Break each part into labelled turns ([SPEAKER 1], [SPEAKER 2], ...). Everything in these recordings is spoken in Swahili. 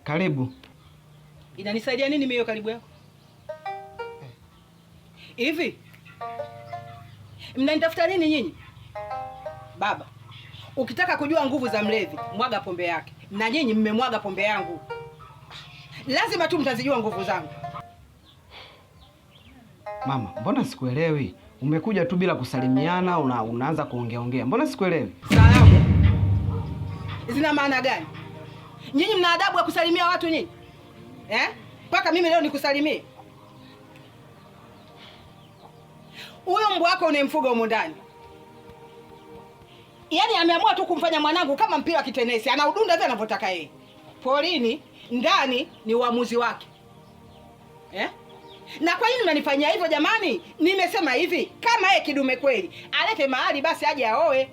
[SPEAKER 1] Karibu.
[SPEAKER 2] Inanisaidia nini mimi hiyo karibu yako? Hivi mnanitafuta nini nyinyi? Baba, ukitaka kujua nguvu za mlevi, mwaga pombe yake, na nyinyi mmemwaga pombe yangu. Lazima tu mtazijua nguvu zangu.
[SPEAKER 1] Mama, mbona sikuelewi? Umekuja tu bila kusalimiana, unaanza kuongea ongea. Mbona sikuelewi?
[SPEAKER 2] Salamu zina maana gani? Nyinyi mna adabu ya kusalimia watu nyinyi eh? Mpaka mimi leo nikusalimie? Huyo mbwa wako unayemfuga humu ndani, yaani ameamua tu kumfanya mwanangu kama mpira wa kitenesi, anaudunda vile anavyotaka yeye. Polini ndani ni uamuzi wake eh? Na kwa nini mnanifanyia hivyo jamani? Nimesema hivi, kama yeye kidume kweli alete mahali basi aje aoe.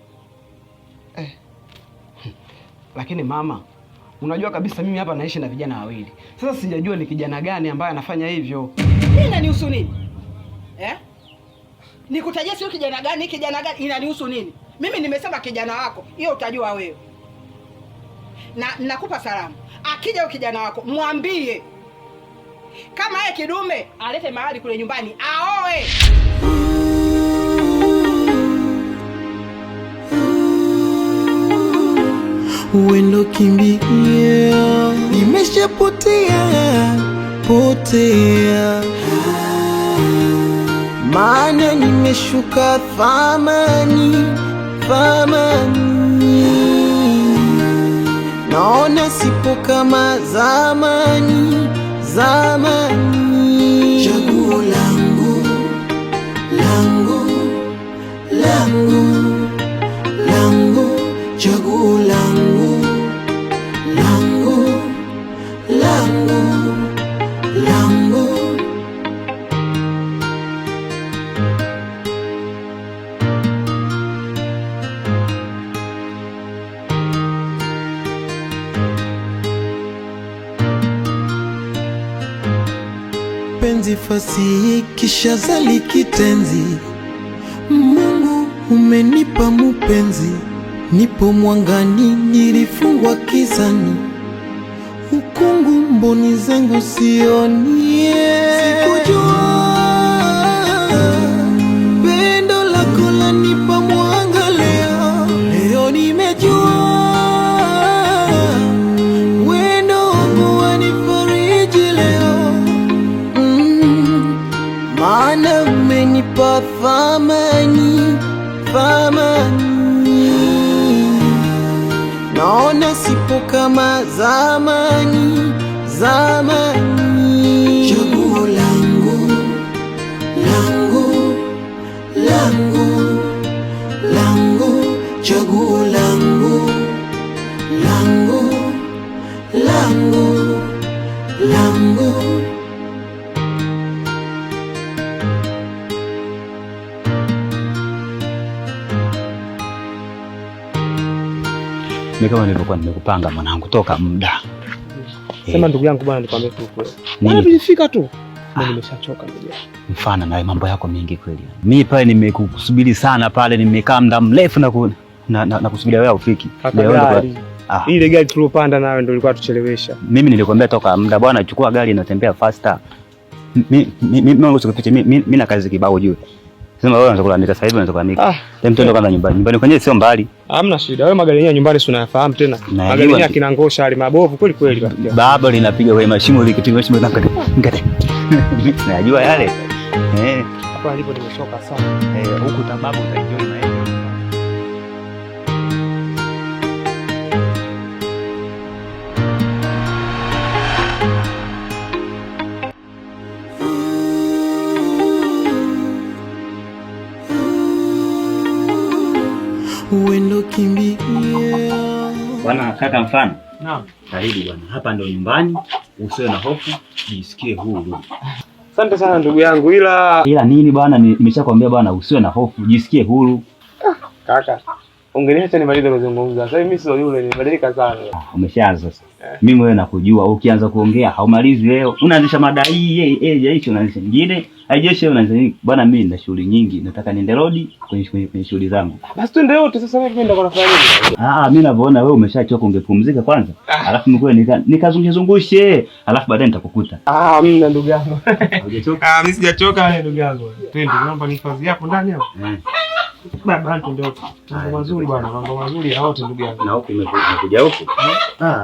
[SPEAKER 1] Lakini mama, unajua kabisa mimi hapa naishi na vijana wawili. Sasa sijajua ni kijana gani ambaye anafanya hivyo.
[SPEAKER 2] Mimi inanihusu nini eh? Nikutajie sio kijana gani, kijana gani inanihusu nini? Mimi nimesema kijana wako, hiyo utajua wewe. Na nakupa salamu, akija huyo kijana wako mwambie kama yeye kidume alete mahali kule nyumbani aoe.
[SPEAKER 3] Wendo kimbia, nimeshapotea potea, maana nimeshuka thamani thamani, naona sipo kama zamani zamani. Chaguo langu langu langu langu, chaguo langu langu langu langu. Penzi fasihi kisha zali kitenzi, Mungu umenipa mupenzi, nipo mwangani, nilifungwa kizani, ukungu mboni zangu sionie. Sikujua pendo lako lanipa mwanga, leo leo nimejua wendo wangu wanifariji leo. Maana umenipa thamani thamani, naona sipo kama zamani zamani. Chaguo langu langu langu langu, chaguo langu langu langu langu.
[SPEAKER 4] Mimi kama nilivyokuwa nimekupanga mwanangu toka muda.
[SPEAKER 5] Sema ndugu yangu bwana, nikwambie tu ukweli.
[SPEAKER 4] Nini?
[SPEAKER 5] Bwana, tulifika tu. Mimi nimeshachoka ndugu yangu.
[SPEAKER 4] Mfana nawe mambo yako mengi kweli. Mimi pale nimekusubiri sana pale, nimekaa muda mrefu na kusubiria wewe ufiki.
[SPEAKER 5] Kaka
[SPEAKER 4] Leo ndo
[SPEAKER 5] gari.
[SPEAKER 4] Ah.
[SPEAKER 5] Ile gari tuliopanda nayo ndio ilikuwa tuchelewesha.
[SPEAKER 4] Mimi nilikwambia toka muda bwana, chukua gari inatembea faster. Mimi sikufiche, mimi na kazi kibao juu. Sema wewe unaweza kulalamika sasa hivi, unaweza kulalamika.
[SPEAKER 5] Ah.
[SPEAKER 4] Hem, twende kwanza nyumbani. Nyumbani kwenyewe sio mbali.
[SPEAKER 5] Hamna shida. Wewe magari yenyewe nyumbani si unayafahamu tena.
[SPEAKER 4] Najua.
[SPEAKER 5] Magari yenyewe akina Ngosha ali mabovu kweli kweli rafiki yangu.
[SPEAKER 4] Baba linapiga wewe mashimo likipiga mashimo na ngate. Ngate. Najua yale.
[SPEAKER 5] Hapa nilipo nimechoka sana.
[SPEAKER 4] Huku tababu utaenjoy na yeye.
[SPEAKER 3] Wendo kimbia.
[SPEAKER 4] Bwana kaka Mfano.
[SPEAKER 5] Naam.
[SPEAKER 4] Karibu bwana. Hapa ndio nyumbani, usiwe na hofu, jisikie huru.
[SPEAKER 5] Asante sana ndugu yangu, ila
[SPEAKER 4] Ila nini bwana, nimeshakwambia bwana, usiwe na hofu, jisikie huru.
[SPEAKER 5] Kaka, Ungeniacha nimalize kuzungumza. Sasa mimi sio yule, nimebadilika sana.
[SPEAKER 4] Umeshaanza sasa. Mimi wewe nakujua, ukianza kuongea haumalizi leo. Unaanzisha mada hii, hicho unaanzisha nyingine. Haijeshi unaanza nini? Bwana mimi nina shughuli nyingi, nataka niende road kwenye shughuli zangu.
[SPEAKER 5] Basi twende wote sasa, mimi nenda kwa nafanya nini?
[SPEAKER 4] Mimi ninavyoona wewe umeshachoka, ungepumzika kwanza. Alafu mimi nikazungushe zungushe, alafu baadaye nitakukuta.
[SPEAKER 5] Mimi ndugu yangu.
[SPEAKER 4] Hujachoka?
[SPEAKER 5] Mimi sijachoka wewe ndugu yangu. Twende, naomba nihifadhi hapo ndani hapo. Baba twende wote. Mambo mazuri bwana, mambo mazuri ya wote ndugu yangu.
[SPEAKER 4] Na huku umekuja huku?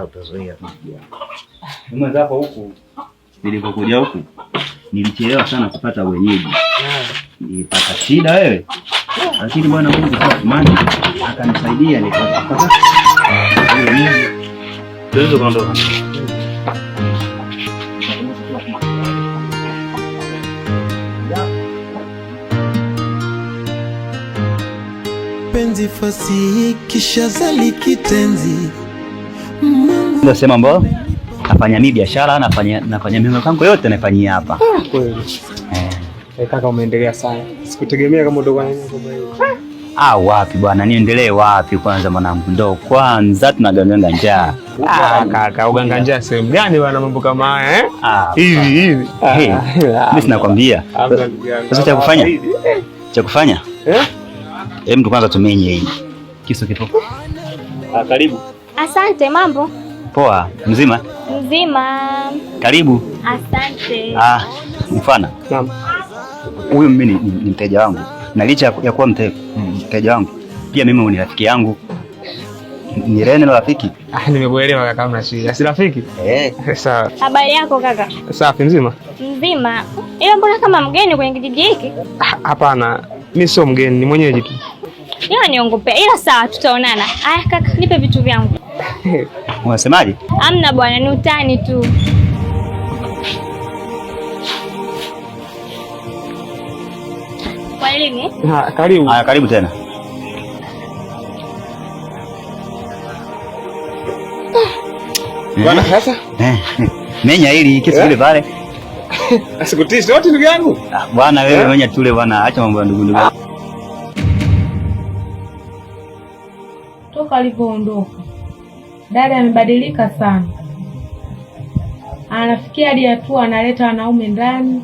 [SPEAKER 4] Utazoea tu. Mimi hapo huku nilipokuja huku nilichelewa sana kupata wenyeji. Nilipata shida wewe. Lakini bwana Mungu kwa imani akanisaidia nikapata wenyeji. Tuweze kuondoka.
[SPEAKER 3] Penzi fasihi kisha zali kitenzi. Mungu
[SPEAKER 4] ndio sema mbona nafanya mimi biashara, nafanya mimi kangu yote nafanyia hapa.
[SPEAKER 5] Kweli. Kaka umeendelea sana. Sikutegemea kama ndio kwa nini.
[SPEAKER 4] Wapi bwana, niendelee wapi kwanza mwanangu? Ndio kwanza tunaganga njaa.
[SPEAKER 5] Kaka uganga njaa sehemu gani bwana mambo kama haya eh? Hivi hivi.
[SPEAKER 4] Mimi sinakwambia. Sasa cha kufanya? Cha kufanya? Hem tu kwanza tumenye hii. Kisu kipo. Karibu.
[SPEAKER 6] Asante, mambo?
[SPEAKER 4] Poa, mzima?
[SPEAKER 6] Mzima.
[SPEAKER 4] Karibu.
[SPEAKER 6] Asante.
[SPEAKER 4] Mfana.
[SPEAKER 5] Naam.
[SPEAKER 4] Huyu mimi ni mteja wangu. Na licha ya kuwa mteja wangu, pia mimi ni rafiki yangu. Ni Rene rafiki?
[SPEAKER 5] Nimekuelewa kaka, hamna shida. Si rafiki? Sawa.
[SPEAKER 6] Habari yako kaka?
[SPEAKER 5] Safi, mzima?
[SPEAKER 6] Mzima. Ila mbona kama mgeni kwenye kijiji hiki?
[SPEAKER 5] Hapana, mimi sio mgeni, ni mwenyeji tu.
[SPEAKER 6] Ila niongopea. Ila sawa, tutaonana. Aya kaka, nipe vitu vyangu.
[SPEAKER 4] Unasemaje?
[SPEAKER 6] Amna bwana, ni utani tu. Kwa nini?
[SPEAKER 5] Karibu.
[SPEAKER 4] Karibu tena.
[SPEAKER 5] Bwana sasa?
[SPEAKER 4] Menya hili kisu kile pale.
[SPEAKER 5] Asikutishe wote ndugu yangu.
[SPEAKER 4] Bwana wewe menya tule bwana, acha mambo ya ndugu ndugu.
[SPEAKER 7] Toka alipoondoka dada amebadilika sana. Anafikia hadi hatua analeta wanaume ndani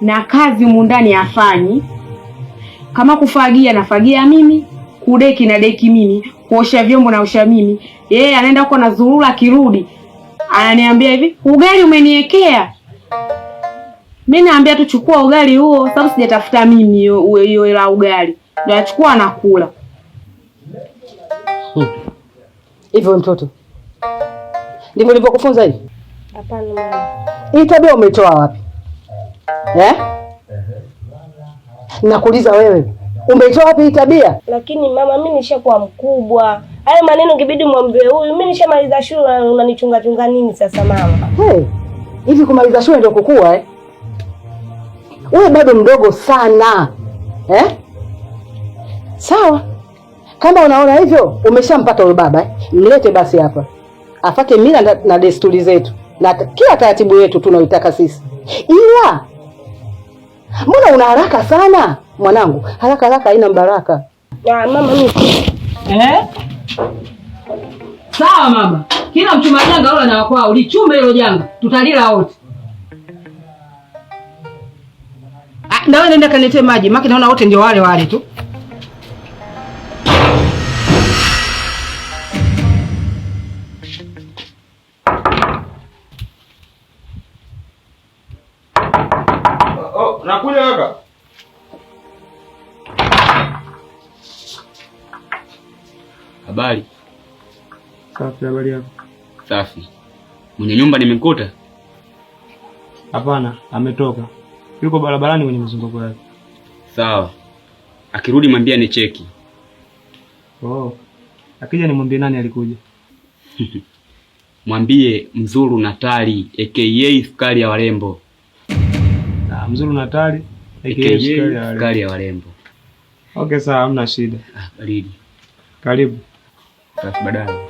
[SPEAKER 8] na kazi humu ndani hafanyi. Kama kufagia nafagia mimi, kudeki na deki mimi, kuosha vyombo na osha mimi. Yeye anaenda huko na zurura, kirudi ananiambia hivi, ugali umeniwekea. Mimi naambia tu chukua ugali huo, sababu sijatafuta mimi hiyo hela ugali. Ndio achukua anakula.
[SPEAKER 2] Hivyo mtoto, ndivyo nilivyokufunza hivi?
[SPEAKER 7] Hapana mama.
[SPEAKER 2] Hii tabia umeitoa wapi? Nakuuliza wewe, umeitoa wapi hii tabia?
[SPEAKER 7] Lakini mama, mimi nishakuwa mkubwa. Hayo maneno ingebidi mwambie huyu. Mimi nishamaliza shule, unanichunga chunga nini sasa mama?
[SPEAKER 2] Hey, hivi kumaliza shule ndio kukua eh? Wewe bado mdogo sana. Sawa. Kama unaona hivyo umeshampata huyo baba eh? Mlete basi hapa. Afate mila na desturi zetu na kila taratibu yetu tunaoitaka sisi. Ila mbona una haraka sana mwanangu? Haraka haraka haina baraka.
[SPEAKER 7] Mama mimi.
[SPEAKER 8] Sawa mama. Kila mchuma janga yule na kwao, ulichume hilo janga, tutalila wote.
[SPEAKER 2] Na wewe nenda kaniletee maji, maki naona wote ndio wale wale tu.
[SPEAKER 5] Nakuja kaka.
[SPEAKER 9] Habari.
[SPEAKER 5] Safi, habari yako?
[SPEAKER 9] Safi. Mwenye nyumba nimemkuta?
[SPEAKER 5] Hapana, ametoka. Yuko barabarani kwenye mzunguko wake.
[SPEAKER 9] Sawa. Akirudi mwambie ni cheki.
[SPEAKER 5] Akija nimwambie nani alikuja?
[SPEAKER 9] Mwambie Mzuru Natali aka sukari ya warembo.
[SPEAKER 5] Mzuru Natali aka sukari ya
[SPEAKER 9] warembo.
[SPEAKER 5] Okay, sawa, hamna shida.
[SPEAKER 9] Baridi.
[SPEAKER 5] Karibu.
[SPEAKER 9] Basi baadaye.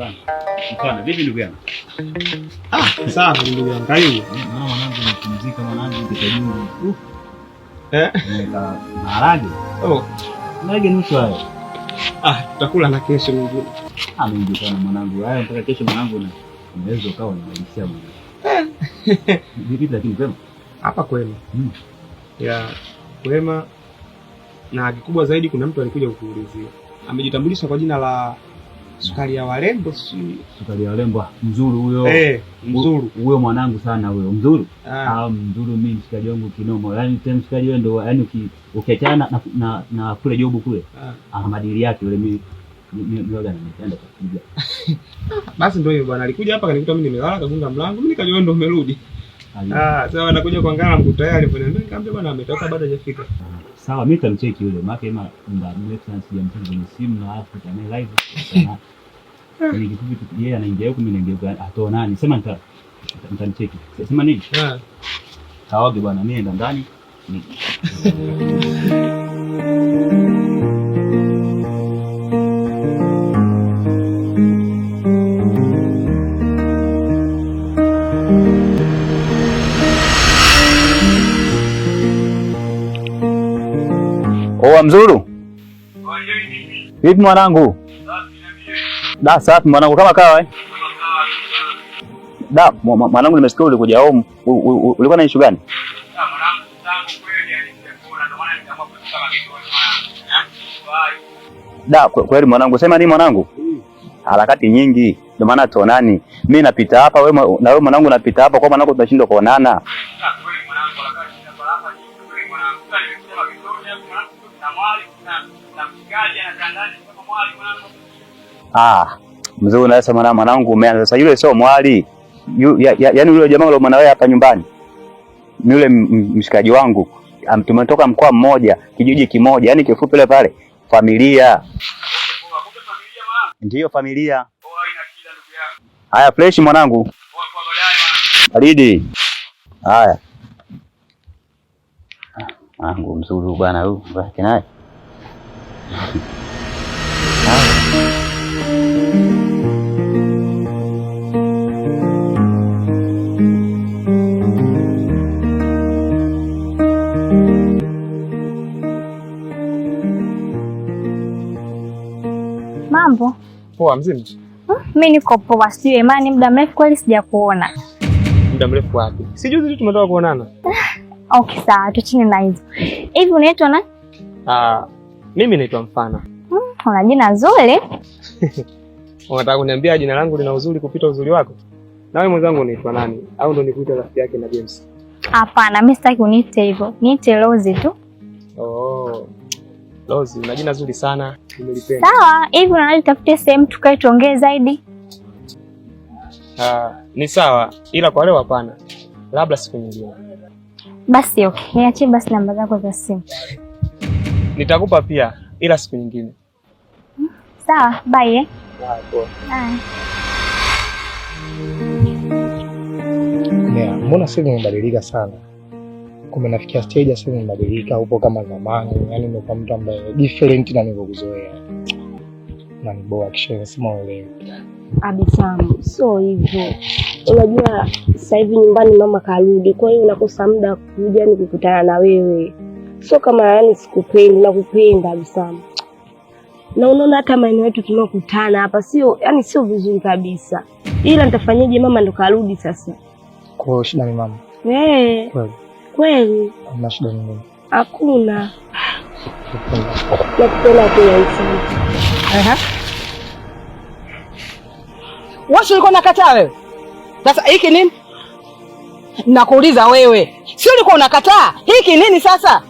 [SPEAKER 4] Mfano. Mfano, vipi ndugu yangu?
[SPEAKER 5] Ah, safi ndugu yangu. Karibu.
[SPEAKER 4] Mama mwanangu nimepumzika mwanangu kitajuru.
[SPEAKER 5] Eh?
[SPEAKER 4] Maharage.
[SPEAKER 5] Oh,
[SPEAKER 4] maharage nusu hayo.
[SPEAKER 5] Ah, tutakula na kesho mwingine.
[SPEAKER 4] Ah, mingi sana mwanangu. Haya mpaka kesho mwanangu na unaweza ukawa unamalizia mwanangu. Vipi lakini kwema?
[SPEAKER 5] Hapa kwema. Ya, kwema. Na kikubwa zaidi kuna mtu alikuja kukuulizia. Amejitambulisha kwa jina la Sukari ya Warembo, si
[SPEAKER 4] Sukari ya Warembo, mzuri huyo.
[SPEAKER 5] Mzuri.
[SPEAKER 4] Huyo mwanangu sana huyo, mzuri. Ah, mzuri mimi mshikaji wangu kinoma. Yaani tena mshikaji wewe ndio yaani ukiachana na kule jobu kule. Ana madili yake yule mimi mioga na nikaenda kupiga.
[SPEAKER 5] Basi ndio hiyo bwana, alikuja hapa kanikuta mimi nimelala, kagonga mlango, mimi nikajua ndio umerudi. Ah, sawa nakuja kuangalia mkuta yeye aliponiambia, nikamwambia bwana ametoka bado hajafika.
[SPEAKER 4] Sawa, mimi nitamcheki yule, maana kama muda mrefu sana sijamcheki kwenye simu na alafu tena live. Ni kifupi tu, yeye anaingia huku mimi naingia huku, hatuonani. Sema nitamcheki. Sema nini? Kaoge bwana, mimi naenda ndani. Oa Mzuru. Vipi mwanangu? Da, safi mwanangu kama kawa eh. Da, mwanangu nimesikia ulikuja home. Ulikuwa na issue gani? Da, kweli mwanangu, sema nini mwanangu? Harakati nyingi, ndio maana tuonani. Mimi napita hapa wewe na wewe mwanangu napita hapa, kwa mwanangu tunashindwa kuonana. Ah, mzuri na sasa mwanangu umeanza sasa. Yule sio mwali. Yaani yule jamaa yule mwana wewe hapa nyumbani. Yule mshikaji wangu, tumetoka mkoa mmoja, kijiji kimoja, yaani kifupi ile pale familia. Ndiyo familia. Haya fresh mwanangu. Baridi. Haya. Mwanangu mzuri bwana huyu, baki naye.
[SPEAKER 6] Mambo?
[SPEAKER 5] Poa, mzima?
[SPEAKER 6] Mimi niko poa, sijui Imani, muda mrefu kweli sijakuona.
[SPEAKER 5] Muda mrefu wapi? Si juzi tu tumetoka kuonana.
[SPEAKER 6] Okay, sawa, tuchini na hizo. Hivi unaitwa nani?
[SPEAKER 5] Mimi naitwa Mfana.
[SPEAKER 6] Una jina zuri.
[SPEAKER 5] Unataka kuniambia jina langu lina uzuri kupita uzuri wako? Na wewe mwenzangu unaitwa nani? Au ndo nikuita rafiki yake na James?
[SPEAKER 6] Hapana, mimi sitaki uniite hivyo. Niite Rose tu.
[SPEAKER 5] Oh. Rose, una jina zuri sana. Nimelipenda.
[SPEAKER 6] Sawa, hivi unaona tutafute sehemu tukae tuongee zaidi?
[SPEAKER 5] Ni sawa, ila kwa leo hapana. Labda siku nyingine.
[SPEAKER 6] Basi okay, niachie basi namba zako za simu.
[SPEAKER 5] Nitakupa pia, ila siku nyingine.
[SPEAKER 6] Sawa, bye eh.
[SPEAKER 5] Poa.
[SPEAKER 6] Bye.
[SPEAKER 10] Yeah, mbona sasa umebadilika sana? Kumbe nafikia stage sasa umebadilika, upo kama zamani, yani umekuwa mtu ambaye different na nilivyokuzoea. Na ni boa kisha sema uelewe.
[SPEAKER 7] Abisamu, sio hivyo. Unajua sasa hivi nyumbani mama karudi, kwa hiyo unakosa muda kuja ni kukutana na wewe. Sio kama yani sikupendi, nakupenda Abisamu. Na unaona hata maeneo yetu tunakutana hapa sio, yani sio vizuri kabisa. Ila nitafanyaje, mama ndo karudi sasa.
[SPEAKER 10] Kwa hiyo shida ni mama. Kweli.
[SPEAKER 7] Kweli.
[SPEAKER 10] Hamna shida nyingine.
[SPEAKER 7] Hakuna. Nakupenda pia Abisamu.
[SPEAKER 2] Aha. Wewe ulikuwa unakataa wewe. Sasa hiki nini? Nakuuliza wewe. Si ulikuwa unakataa? Hiki nini sasa?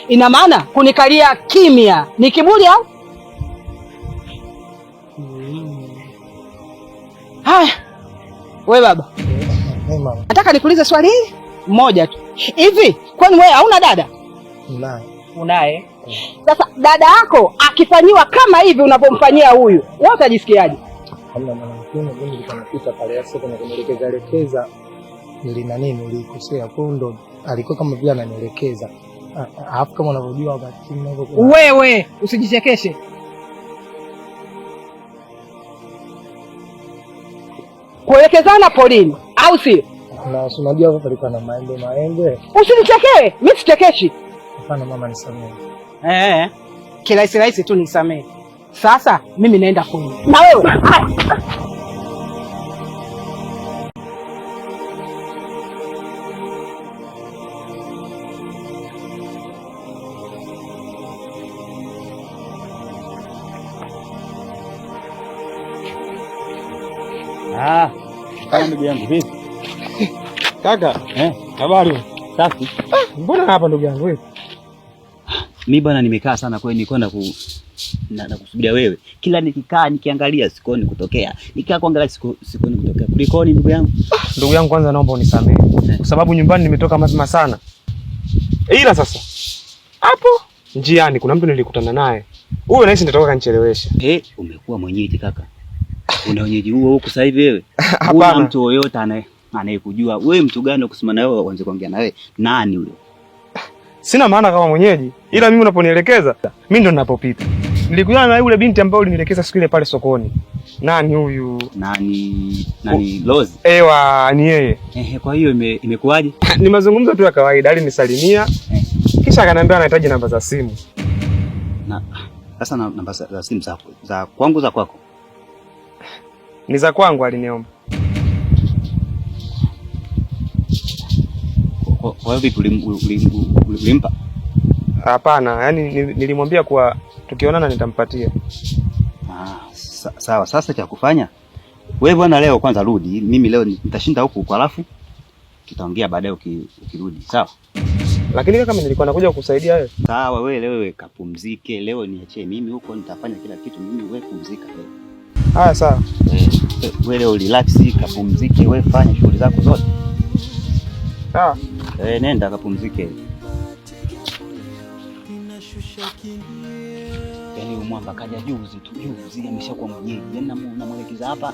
[SPEAKER 2] Ina maana kunikalia kimya ni kiburi au? Haya. Wewe baba.
[SPEAKER 10] Mama.
[SPEAKER 2] Nataka nikuulize swali hili moja tu. Hivi kwani wewe hauna dada?
[SPEAKER 10] Ninaye.
[SPEAKER 2] Unaye? Sasa dada yako akifanyiwa kama hivi unapomfanyia huyu, wewe utajisikiaje?
[SPEAKER 10] Hamna mwanamke, mimi nilikuwa napita pale sasa kuna kunielekeza elekeza nilikosea. Kwa hiyo ndo alikuwa kama vile ananielekeza. Alafu kama unavyojua wakati
[SPEAKER 2] wewe usijichekeshe. Kuelekezana polini, au sio?
[SPEAKER 10] Na si unajua hapa palikuwa na maembe maembe.
[SPEAKER 2] Usinichekee, mimi sichekeshi.
[SPEAKER 10] Hapana mama, nisamehe.
[SPEAKER 2] Eh, kirahisi rahisi tu nisamehe. Sasa mimi naenda kwenu. Na wewe
[SPEAKER 4] Ah, kama ndugu yangu vipi?
[SPEAKER 5] Kaka,
[SPEAKER 4] eh,
[SPEAKER 5] habari?
[SPEAKER 4] Safi.
[SPEAKER 5] Mbona hapa ndugu yangu wewe?
[SPEAKER 4] Mimi bwana nimekaa sana kweli, nilikuwa na na kusubiria wewe. Kila nikikaa nikiangalia sikuoni kutokea. Nikikaa kuangalia sikuoni kutokea. Kulikoni ndugu yangu?
[SPEAKER 5] Ndugu yangu, kwanza naomba unisamehe kwa sababu nyumbani nimetoka mapema sana, ila sasa hapo njiani kuna mtu nilikutana naye, huyo nahisi nitatoka kanichelewesha.
[SPEAKER 4] Eh, umekuwa mwenyeji kaka. Una wenyeji huo huku sasa hivi wewe?
[SPEAKER 5] Hapana.
[SPEAKER 4] Huna mtu yoyote anayekujua. Wewe mtu gani wa kusimama na wewe uanze kuongea na wewe? Nani huyo?
[SPEAKER 5] Sina maana kama mwenyeji, ila mimi unaponielekeza mimi ndo ninapopita. Nilikutana na yule binti ambaye ulinielekeza siku ile pale sokoni. Nani huyu?
[SPEAKER 4] Nani nani Rose?
[SPEAKER 5] Ewa, ni yeye.
[SPEAKER 4] Ehe, kwa hiyo imekuwaje?
[SPEAKER 5] Ni mazungumzo tu ya kawaida, alinisalimia kisha akaniambia anahitaji namba za simu.
[SPEAKER 4] Na sasa namba za simu zako, za kwangu za kwako?
[SPEAKER 5] Ni za kwangu aliniomba.
[SPEAKER 4] Kwa hiyo vipi ulimpa?
[SPEAKER 5] Hapana, yani nilimwambia kuwa tukionana nitampatia.
[SPEAKER 4] Ah, sawa. Sasa cha kufanya wewe bwana, leo kwanza rudi, mimi leo nitashinda huku huku, alafu tutaongea baadaye ukirudi, sawa?
[SPEAKER 5] Lakini kaka, mimi nilikuwa nakuja kukusaidia wewe.
[SPEAKER 4] Sawa, wewe leo wewe kapumzike, leo niachie mimi huko, nitafanya kila kitu mimi, wewe pumzika leo.
[SPEAKER 5] Haya, sawa.
[SPEAKER 4] Wewe leo relax, kapumzike, wewe fanya shughuli zako zote.
[SPEAKER 5] Sawa.
[SPEAKER 4] Nenda kapumzike. Yaani mwamba kaja juzi tu, juzi ameshakuwa mwenyeji. Yaani namwelekeza hapa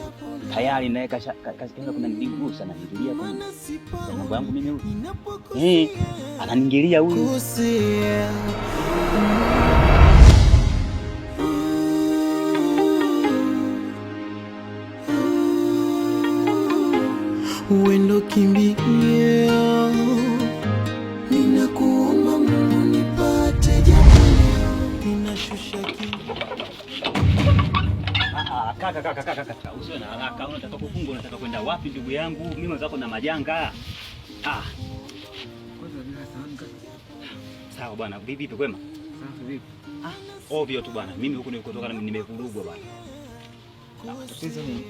[SPEAKER 4] tayari naye kashaanza kunanigusa na niingilia kwenye mambo yangu mimi huyu. Ananiingilia huyu.
[SPEAKER 3] Uendo kimbilio, ninakuomba Mungu nipate japo ninashusha
[SPEAKER 4] Kaka, kaka, kaka, kaka, usiwe na haraka. Unataka kufunga, unataka kwenda wapi ndugu yangu? Mimi mwenzako na majanga. Ah. Sawa bwana, vipi vipi kwema?
[SPEAKER 1] Safi vipi?
[SPEAKER 4] Ah, ovyo tu bwana. Mimi huku nilikotoka nimevurugwa bwana.
[SPEAKER 1] Tatizo ni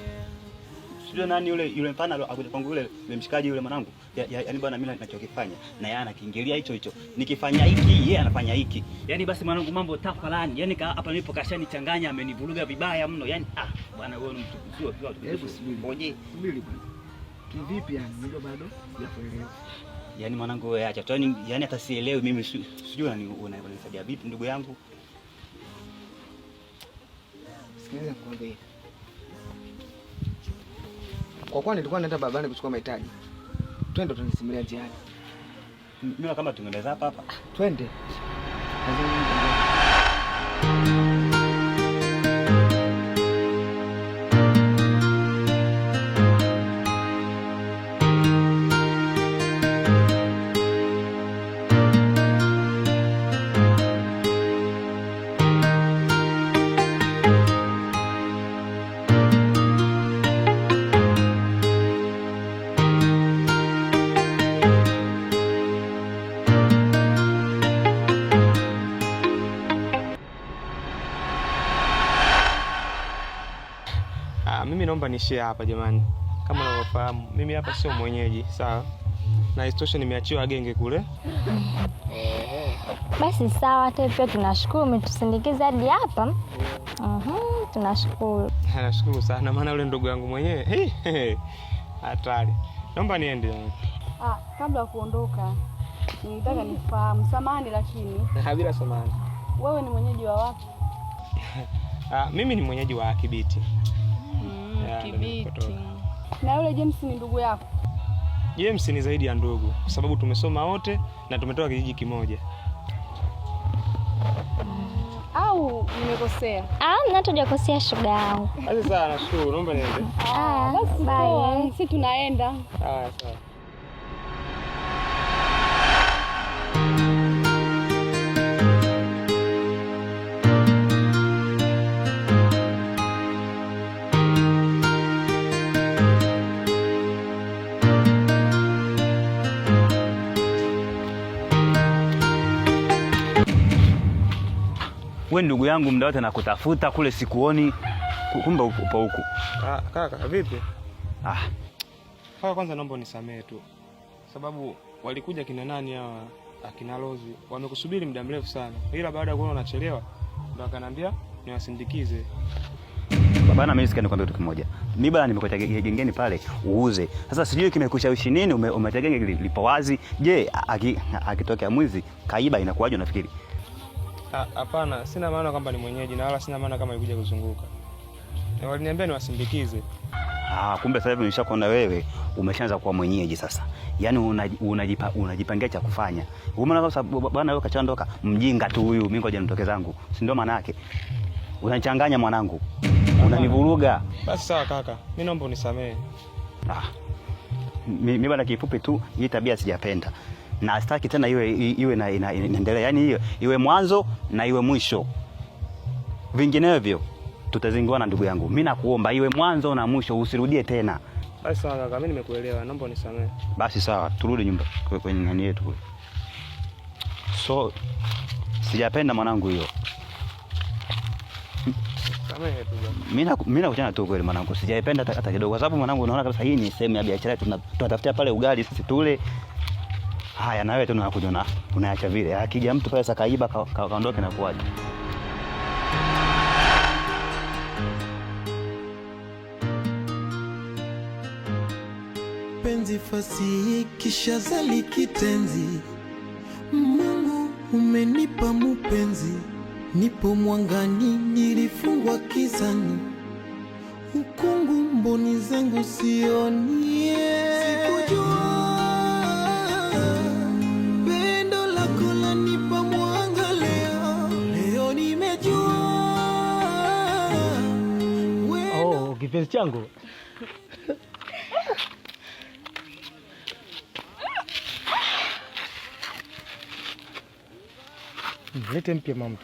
[SPEAKER 4] sijui nani yule mfano akuja kwangu yule mshikaji yule mwanangu. Yaani bwana mimi ninachokifanya na yeye anakiingilia hicho hicho. Nikifanya hiki yeye anafanya hiki. Yaani basi mwanangu mambo tafalani. Yaani hapa nilipo kashanichanganya, amenivuruga vibaya mno. Yaani bwana wewe ni mtu sio sio.
[SPEAKER 1] Hebu subiri.
[SPEAKER 4] Ngoje.
[SPEAKER 1] Subiri bwana. Kivipi yani? Unajua bado sijakuelewa.
[SPEAKER 4] Yaani mwanangu wewe acha tu. Yaani hata sielewi mimi, sijui unanisaidia vipi ndugu yangu.
[SPEAKER 1] Sikiliza nikwambie. Kwa kuwa nilikuwa naenda barabarani kuchukua mahitaji. Twende tunisimulia njiani.
[SPEAKER 4] Mimi kama tungeenda hapa hapa.
[SPEAKER 1] Twende.
[SPEAKER 5] Mimi naomba niishie hapa jamani. Kama unavyofahamu, mimi hapa sio mwenyeji, sawa? Na isitoshe nimeachiwa genge kule.
[SPEAKER 6] Basi sawa, hata pia tunashukuru umetusindikiza hadi hapa. Tunashukuru.
[SPEAKER 5] Nashukuru sana maana yule ndugu yangu mwenyewe hatari. Naomba niende jamani.
[SPEAKER 8] Kabla ya kuondoka nilitaka nifahamu, samahani lakini.
[SPEAKER 5] Bila samahani.
[SPEAKER 8] Wewe ni mwenyeji wa wapi?
[SPEAKER 5] Mimi ni mwenyeji wa Kibiti.
[SPEAKER 8] Kibiti. Na yule James ni ndugu yako?
[SPEAKER 5] James ni zaidi ya ndugu kwa sababu tumesoma wote na tumetoka kijiji kimoja.
[SPEAKER 8] Au Nimekosea.
[SPEAKER 6] Ah, mna hujakosea shoga yangu.
[SPEAKER 5] Basi sawa, nashukuru. Naomba niende.
[SPEAKER 6] Ah,
[SPEAKER 8] basi
[SPEAKER 6] bye.
[SPEAKER 8] Poa, sisi tunaenda.
[SPEAKER 5] Haya, sawa.
[SPEAKER 4] We ndugu yangu, muda wote nakutafuta kule sikuoni, kumbe upo huku.
[SPEAKER 5] Ah, kaka vipi?
[SPEAKER 4] Ah,
[SPEAKER 5] kaka kwanza naomba unisamehe tu. Sababu walikuja kina nani hawa akina Rozi wamekusubiri muda mrefu sana, ila baada ya kuona unachelewa ndo akanambia niwasindikize.
[SPEAKER 4] Bana, mimi sikia nikwambia kitu kimoja. Mimi bana nimekuacha gengeni pale uuze. Sasa sijui kimekushawishi nini umeacha genge lipo wazi. Je, akitokea mwizi kaiba inakuwaje unafikiri?
[SPEAKER 5] Hapana, sina maana kwamba ni mwenyeji na wala sina maana kama alikuja kuzunguka. Waliniambia niwasindikize.
[SPEAKER 4] Ah, kumbe sasa hivi nishakuona wewe umeshaanza kuwa mwenyeji sasa. Yaani unajipangia cha kufanya. Umeona sasa bwana wewe kachandoka mjinga tu huyu, mimi ngoja nitoke zangu. Si ndio maana yake? Unanichanganya mwanangu. Unanivuruga.
[SPEAKER 5] Basi sawa kaka, mimi naomba unisamehe.
[SPEAKER 4] Ah. Mimi bwana kifupi tu hii tabia sijapenda. Na sitaki tena iwe na inaendelea. Yaani hiyo iwe mwanzo na iwe mwisho. Vinginevyo tutazinguana ndugu yangu. Mimi nakuomba iwe mwanzo na mwisho, usirudie tena.
[SPEAKER 5] Basi sawa kaka, mimi nimekuelewa, naomba unisamehe.
[SPEAKER 4] Basi sawa, turudi nyumba kwenye nani yetu kule. So sijapenda mwanangu hiyo.
[SPEAKER 5] Samehe tu bwana.
[SPEAKER 4] Mimi nakuchana tu kweli mwanangu, sijaipenda hata kidogo, kwa sababu mwanangu unaona kabisa hii ni sehemu ya biashara yetu, tunatafutia pale ugali sisi tule. Haya, na wewe tu unakuja unaacha vile. Akija mtu pale sakaiba kaondoke na kuaje.
[SPEAKER 3] Penzi fasihi kisha zali kitenzi, Mungu umenipa mupenzi, nipo mwangani nilifungwa kizani, ukungu mboni zangu sionie. Sikujua pendo lako lanipa mwanga, leo leo nimejua.
[SPEAKER 10] Oh, kipenzi changu. Lete mpya mama.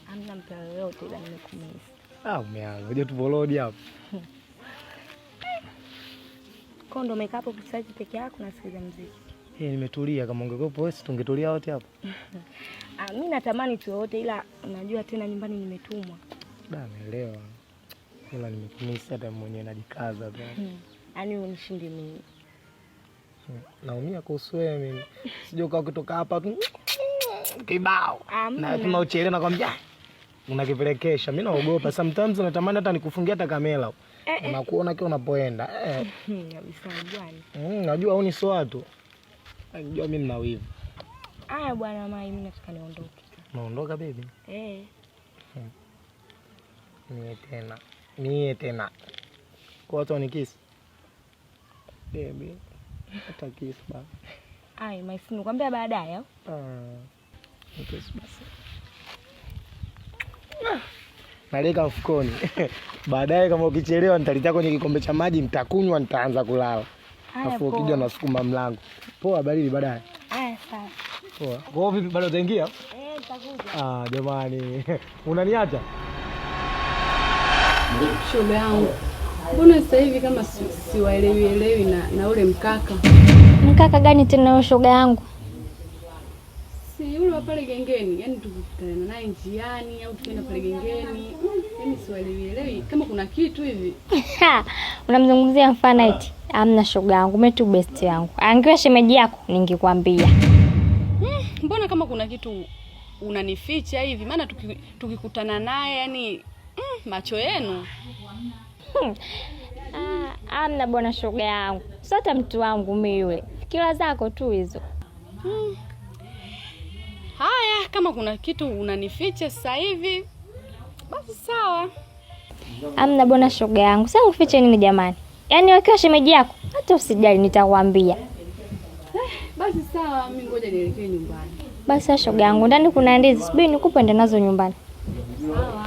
[SPEAKER 7] Hamna mpya yoyote ila nimekumisi.
[SPEAKER 10] Ah, umeanza. Unajua tuvolodi hapo.
[SPEAKER 7] Kwa ndo umekaa hapo kusaji peke yako unasikiliza muziki.
[SPEAKER 10] Eh, nimetulia. Kama ungekuwa wewe tungetulia wote hapo.
[SPEAKER 7] Ah, mimi natamani tu wote ila unajua tena nyumbani nimetumwa.
[SPEAKER 10] Da, naelewa. Ila nimekumisi hata mwenyewe najikaza tu.
[SPEAKER 7] Yaani unishinde mimi.
[SPEAKER 10] Naumia kuhusu wewe mimi. Sijui kwa kutoka hapa tu kibao. Na tunauchelewa nakwambia unakipelekesha. Mimi naogopa sometimes, natamani hata nikufungia hata kamera. Unakuona kile unapoenda.
[SPEAKER 7] Kabisa bwana.
[SPEAKER 10] Najua huni sio watu. Najua mimi nina wivu.
[SPEAKER 7] Haya bwana Mai, mimi nataka niondoke.
[SPEAKER 10] Unaondoka baby?
[SPEAKER 7] Eh.
[SPEAKER 10] Mie tena. Kwa watu wanikisi. Baby. Hata kiss ba.
[SPEAKER 7] Ai, Mai, si nikwambia baadaye au?
[SPEAKER 10] Ah. Nikisi basi. Naleka mfukoni. Baadaye kama ukichelewa nitalitia kwenye kikombe cha maji, nitakunywa, nitaanza kulala. Alafu ukija unasukuma mlango. Poa, baridi baadaye.
[SPEAKER 7] Haya sawa.
[SPEAKER 10] Poa. Kwa vipi bado utaingia?
[SPEAKER 7] Eh, nitakuja.
[SPEAKER 10] Ah, jamani. Unaniacha?
[SPEAKER 8] Shoga yangu. Mbona sasa hivi kama siwaelewi elewi na ule mkaka?
[SPEAKER 6] Mkaka gani tena huyo shoga yangu?
[SPEAKER 8] Si yule wa pale gengeni, yani tukikutana naye njiani au tukienda pale gengeni, yani siwaelewi elewi kama kuna kitu hivi.
[SPEAKER 6] Unamzungumzia mfana eti? Amna shoga yangu, mimi tu best yangu. Angewa shemeji yako ningekwambia.
[SPEAKER 8] Mbona kama kuna kitu unanificha hivi? Maana tukikutana naye yani macho yenu.
[SPEAKER 6] Amna bwana shoga yangu. Sio hata mtu wangu mimi yule. Fikira zako tu hizo.
[SPEAKER 8] Haya, kama kuna kitu unanificha sasa hivi basi sawa.
[SPEAKER 6] Amna bwana shoga yangu. Sasa nikufiche nini jamani? Yaani wakiwa shemeji yako hata usijali nitakwambia.
[SPEAKER 8] Basi sawa, mimi ngoja nielekee nyumbani.
[SPEAKER 6] Basi shoga yangu, ndani kuna ndizi, subiri nikupe ende nazo nyumbani. Sawa.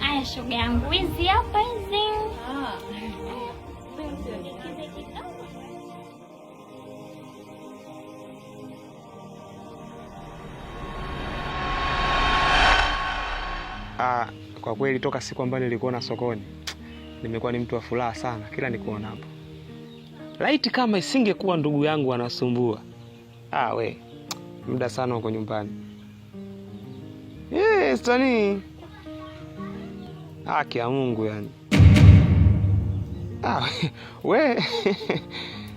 [SPEAKER 6] Aya, shoga yangu, hizi hapa hizi.
[SPEAKER 5] Ah, kwa kweli toka siku ambayo nilikuona sokoni nimekuwa ni mtu wa furaha sana kila nikuonapo. Laiti kama isingekuwa ndugu yangu anasumbua. Ah, we muda sana uko nyumbani. Stani. Haki ya Mungu yani. Ah, we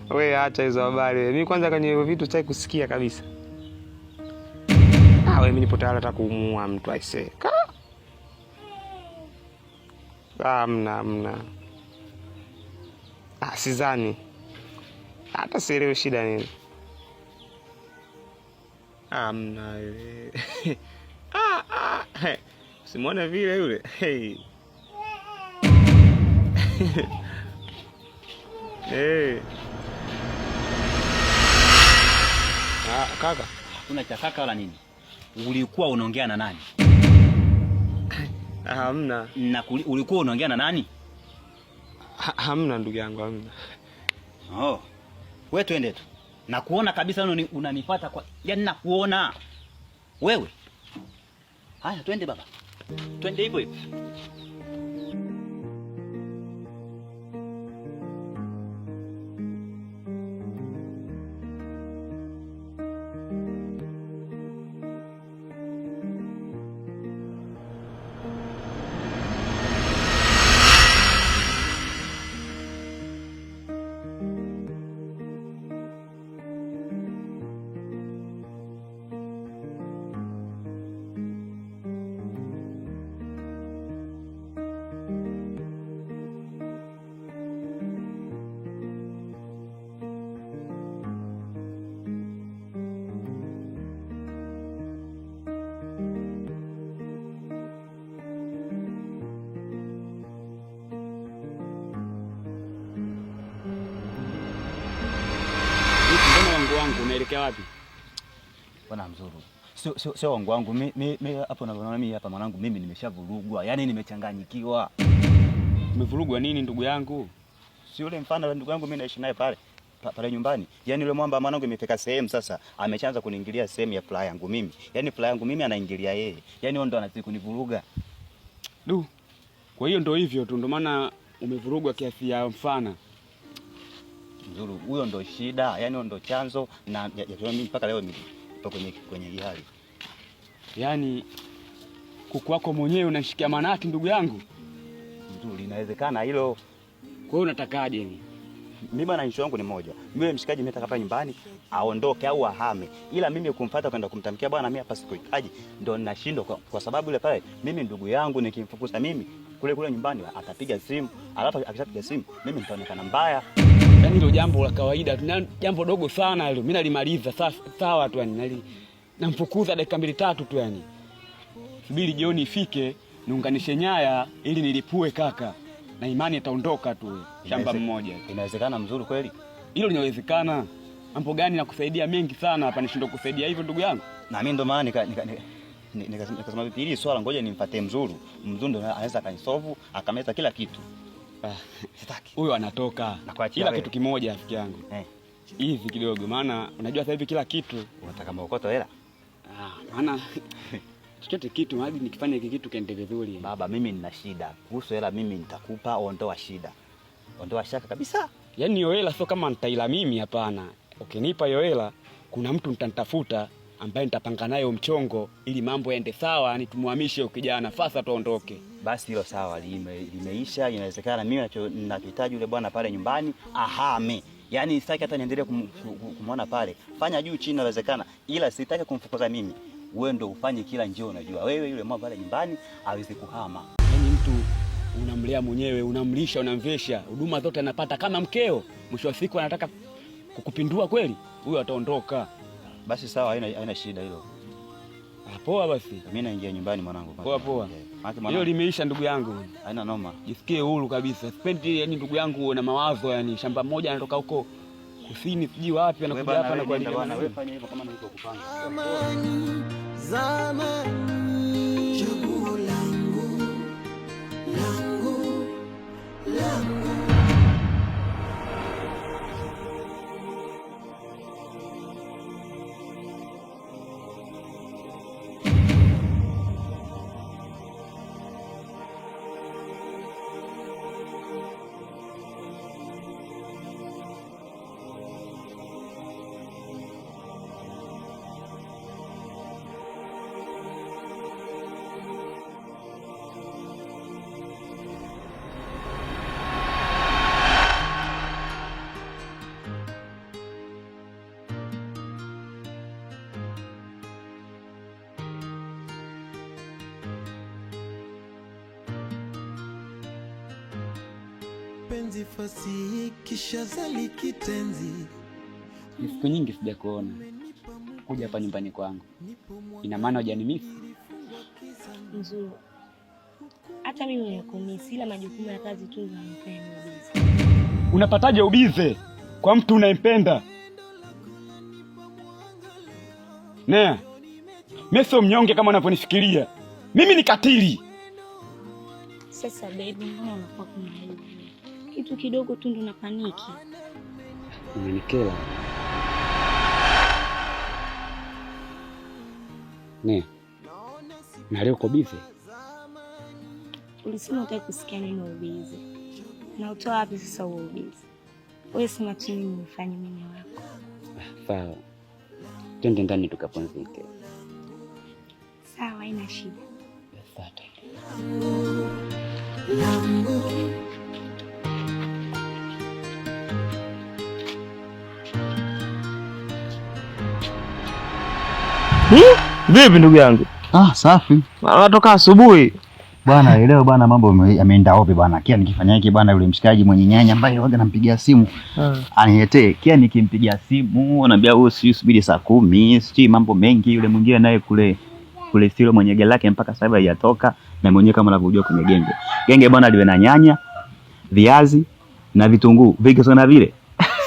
[SPEAKER 5] we acha hizo habari. Mimi kwanza kwenye hivyo vitu sitaki kusikia kabisa. Ah, we mimi nipo tayari hata kumuua mtu aisee. Ka Hamna, hamna. Ah, sidhani. Hata sielewi shida nini. Hamna yule. Ah, ah. Simuone vile yule. Hey. Hey. Ah, kaka.
[SPEAKER 4] Hakuna cha kaka wala nini. Ulikuwa unaongea na nani?
[SPEAKER 5] Hamna.
[SPEAKER 4] Na ulikuwa unaongea na nani?
[SPEAKER 5] Hamna ndugu yangu, hamna.
[SPEAKER 4] Oh. Wewe twende tu. Nakuona kabisa unanifuata kwa, yaani nakuona. Wewe. Haya twende baba. Twende hivyo hivyo.
[SPEAKER 9] Wangu unaelekea wapi?
[SPEAKER 4] Bwana Mzuru. Sio wangu wangu. Mimi hapo unaona mimi hapa mwanangu mimi nimeshavurugwa. Yaani nimechanganyikiwa.
[SPEAKER 9] Umevurugwa nini ndugu yangu?
[SPEAKER 4] Si yule mfano ndugu yangu mimi naishi naye pale pale nyumbani. Yaani yule mwamba mwanangu imefika sehemu sasa ameshaanza kuniingilia sehemu ya furaha yangu mimi. Yaani furaha yangu mimi anaingilia yeye. Yaani yeye ndo anazidi kunivuruga.
[SPEAKER 9] Du. Kwa hiyo ndo hivyo tu, ndo maana umevurugwa kiasi ya mfana.
[SPEAKER 4] Mzuru, huyo ndo shida, yani ndo chanzo na mimi mpaka leo nipo kwenye hii hali.
[SPEAKER 9] Yaani kuku wako mwenyewe unashikia manati ndugu yangu.
[SPEAKER 4] Mzuru, inawezekana hilo.
[SPEAKER 9] Kwa hiyo unatakaje ni?
[SPEAKER 4] Mimi bwana, issue yangu ni moja. Mimi mshikaji mimi nataka hapa nyumbani aondoke au ahame. Ila mimi kumfuata kwenda kumtamkia bwana mimi hapa sikuhitaji, ndo ninashindwa kwa sababu yule pale mimi ndugu yangu nikimfukuza mimi kule kule nyumbani atapiga simu, alafu akishapiga simu mimi nitaonekana mbaya.
[SPEAKER 9] Yaani hilo jambo la kawaida, jambo dogo sana hilo. Mimi nalimaliza sawa tu yani. Namfukuza dakika 2 3 tu yani. Subiri jioni ifike niunganishe nyaya ili nilipue kaka. Na imani ataondoka tu shamba mmoja.
[SPEAKER 4] Inawezekana Mzuru kweli?
[SPEAKER 9] Hilo linawezekana. Mambo gani na kusaidia mengi sana hapa nishindwa kusaidia hivyo ndugu yangu?
[SPEAKER 4] Na mimi ndo maana nikasema vipi hili swala ngoja nimpate Mzuru. Mzuru ndo anaweza akanisolve, akameza kila kitu.
[SPEAKER 9] Sitaki. Huyo anatoka. Ila kitu kimoja rafiki yangu. Hivi kidogo maana unajua sasa hivi kila kitu
[SPEAKER 4] unataka maokoto hela.
[SPEAKER 9] Ah, maana chochote kitu hadi nikifanya hiki kitu kiende vizuri.
[SPEAKER 4] Baba mimi nina shida. Kuhusu hela mimi nitakupa, ondoa shida. Ondoa shaka kabisa.
[SPEAKER 9] Yaani hiyo hela sio kama nitaila mimi, hapana. Ukinipa hiyo hela kuna mtu nitamtafuta ambaye nitapanga naye mchongo ili mambo yaende sawa, yani tumuhamishe ukijana fasa tuondoke.
[SPEAKER 4] Basi hilo sawa, limeisha. Inawezekana mimi ninachohitaji yule bwana pale nyumbani ahame. Yaani sitaki hata niendelee kumuona pale. Fanya juu chini inawezekana, ila sitaki kumfukuza mimi. Wewe ndio ufanye kila njia unajua. Wewe yule mwa pale nyumbani aweze kuhama.
[SPEAKER 9] Yaani mtu unamlea mwenyewe, unamlisha, unamvesha, huduma zote anapata kama mkeo. Mwisho wa siku anataka kukupindua kweli? Huyo ataondoka.
[SPEAKER 4] Basi sawa, haina shida hilo.
[SPEAKER 9] Ah, poa basi.
[SPEAKER 4] Mimi naingia nyumbani mwanangu.
[SPEAKER 9] Poa poa.
[SPEAKER 4] Maana
[SPEAKER 9] Hiyo
[SPEAKER 4] mwanangu
[SPEAKER 9] limeisha ndugu yangu.
[SPEAKER 4] haina noma.
[SPEAKER 9] Jisikie huru kabisa. Sipendi yani ndugu yangu uwe na mawazo yani shamba moja anatoka huko kusini sijui wapi
[SPEAKER 4] Wewe
[SPEAKER 9] anakuja
[SPEAKER 4] bana,
[SPEAKER 9] hapa
[SPEAKER 4] wewe
[SPEAKER 9] na
[SPEAKER 4] nenda
[SPEAKER 9] kuharibia
[SPEAKER 4] bwana, wewe
[SPEAKER 9] mazingira.
[SPEAKER 4] fanya hivyo kama nilivyokupanga.
[SPEAKER 3] Zamani, zamani, chaguo langu, langu, langu. Penzi fasihi kisha zali kitenzi.
[SPEAKER 9] Ni siku nyingi sijakuona. Kuja hapa nyumbani kwangu. Ina maana hujanimisi?
[SPEAKER 7] Nzuri. Hata mimi nakumisi, ila majukumu ya kazi tu ndio yananifanya niwe busy.
[SPEAKER 9] Unapataje ubize kwa mtu unayempenda? Nea, mimi sio mnyonge kama unavyonifikiria. Mimi ni katili.
[SPEAKER 6] Sasa baby, mbona unakuwa kama hivi? Kitu kidogo tu ndo unapaniki.
[SPEAKER 9] Umenikera. Nea, na leo uko bize?
[SPEAKER 6] Ulisema hutaki kusikia neno ubizi. Na utoa wapi sasa huo ubizi? Wewe sema tu mimi nifanye mimi wako.
[SPEAKER 9] Sawa, twende ndani tukapumzike.
[SPEAKER 6] Sawa, haina shida.
[SPEAKER 9] Asante.
[SPEAKER 5] Vipi ndugu yangu?
[SPEAKER 4] Ah, safi.
[SPEAKER 5] Natoka asubuhi.
[SPEAKER 4] Bwana leo bwana mambo yameenda opi bwana. Kia nikifanya hiki bwana yule mshikaji mwenye nyanya ambaye waga nampigia simu aniletee. Kia nikimpigia simu ananiambia wewe sijui subiri saa 10, sijui mambo mengi. Yule mwingine naye kule kule Silo mwenye gari lake mpaka sasa hivi haijatoka, na mwenyewe kama unavyojua kwenye genge. Genge bwana liwe na nyanya, viazi na vitunguu. Vingi sana vile.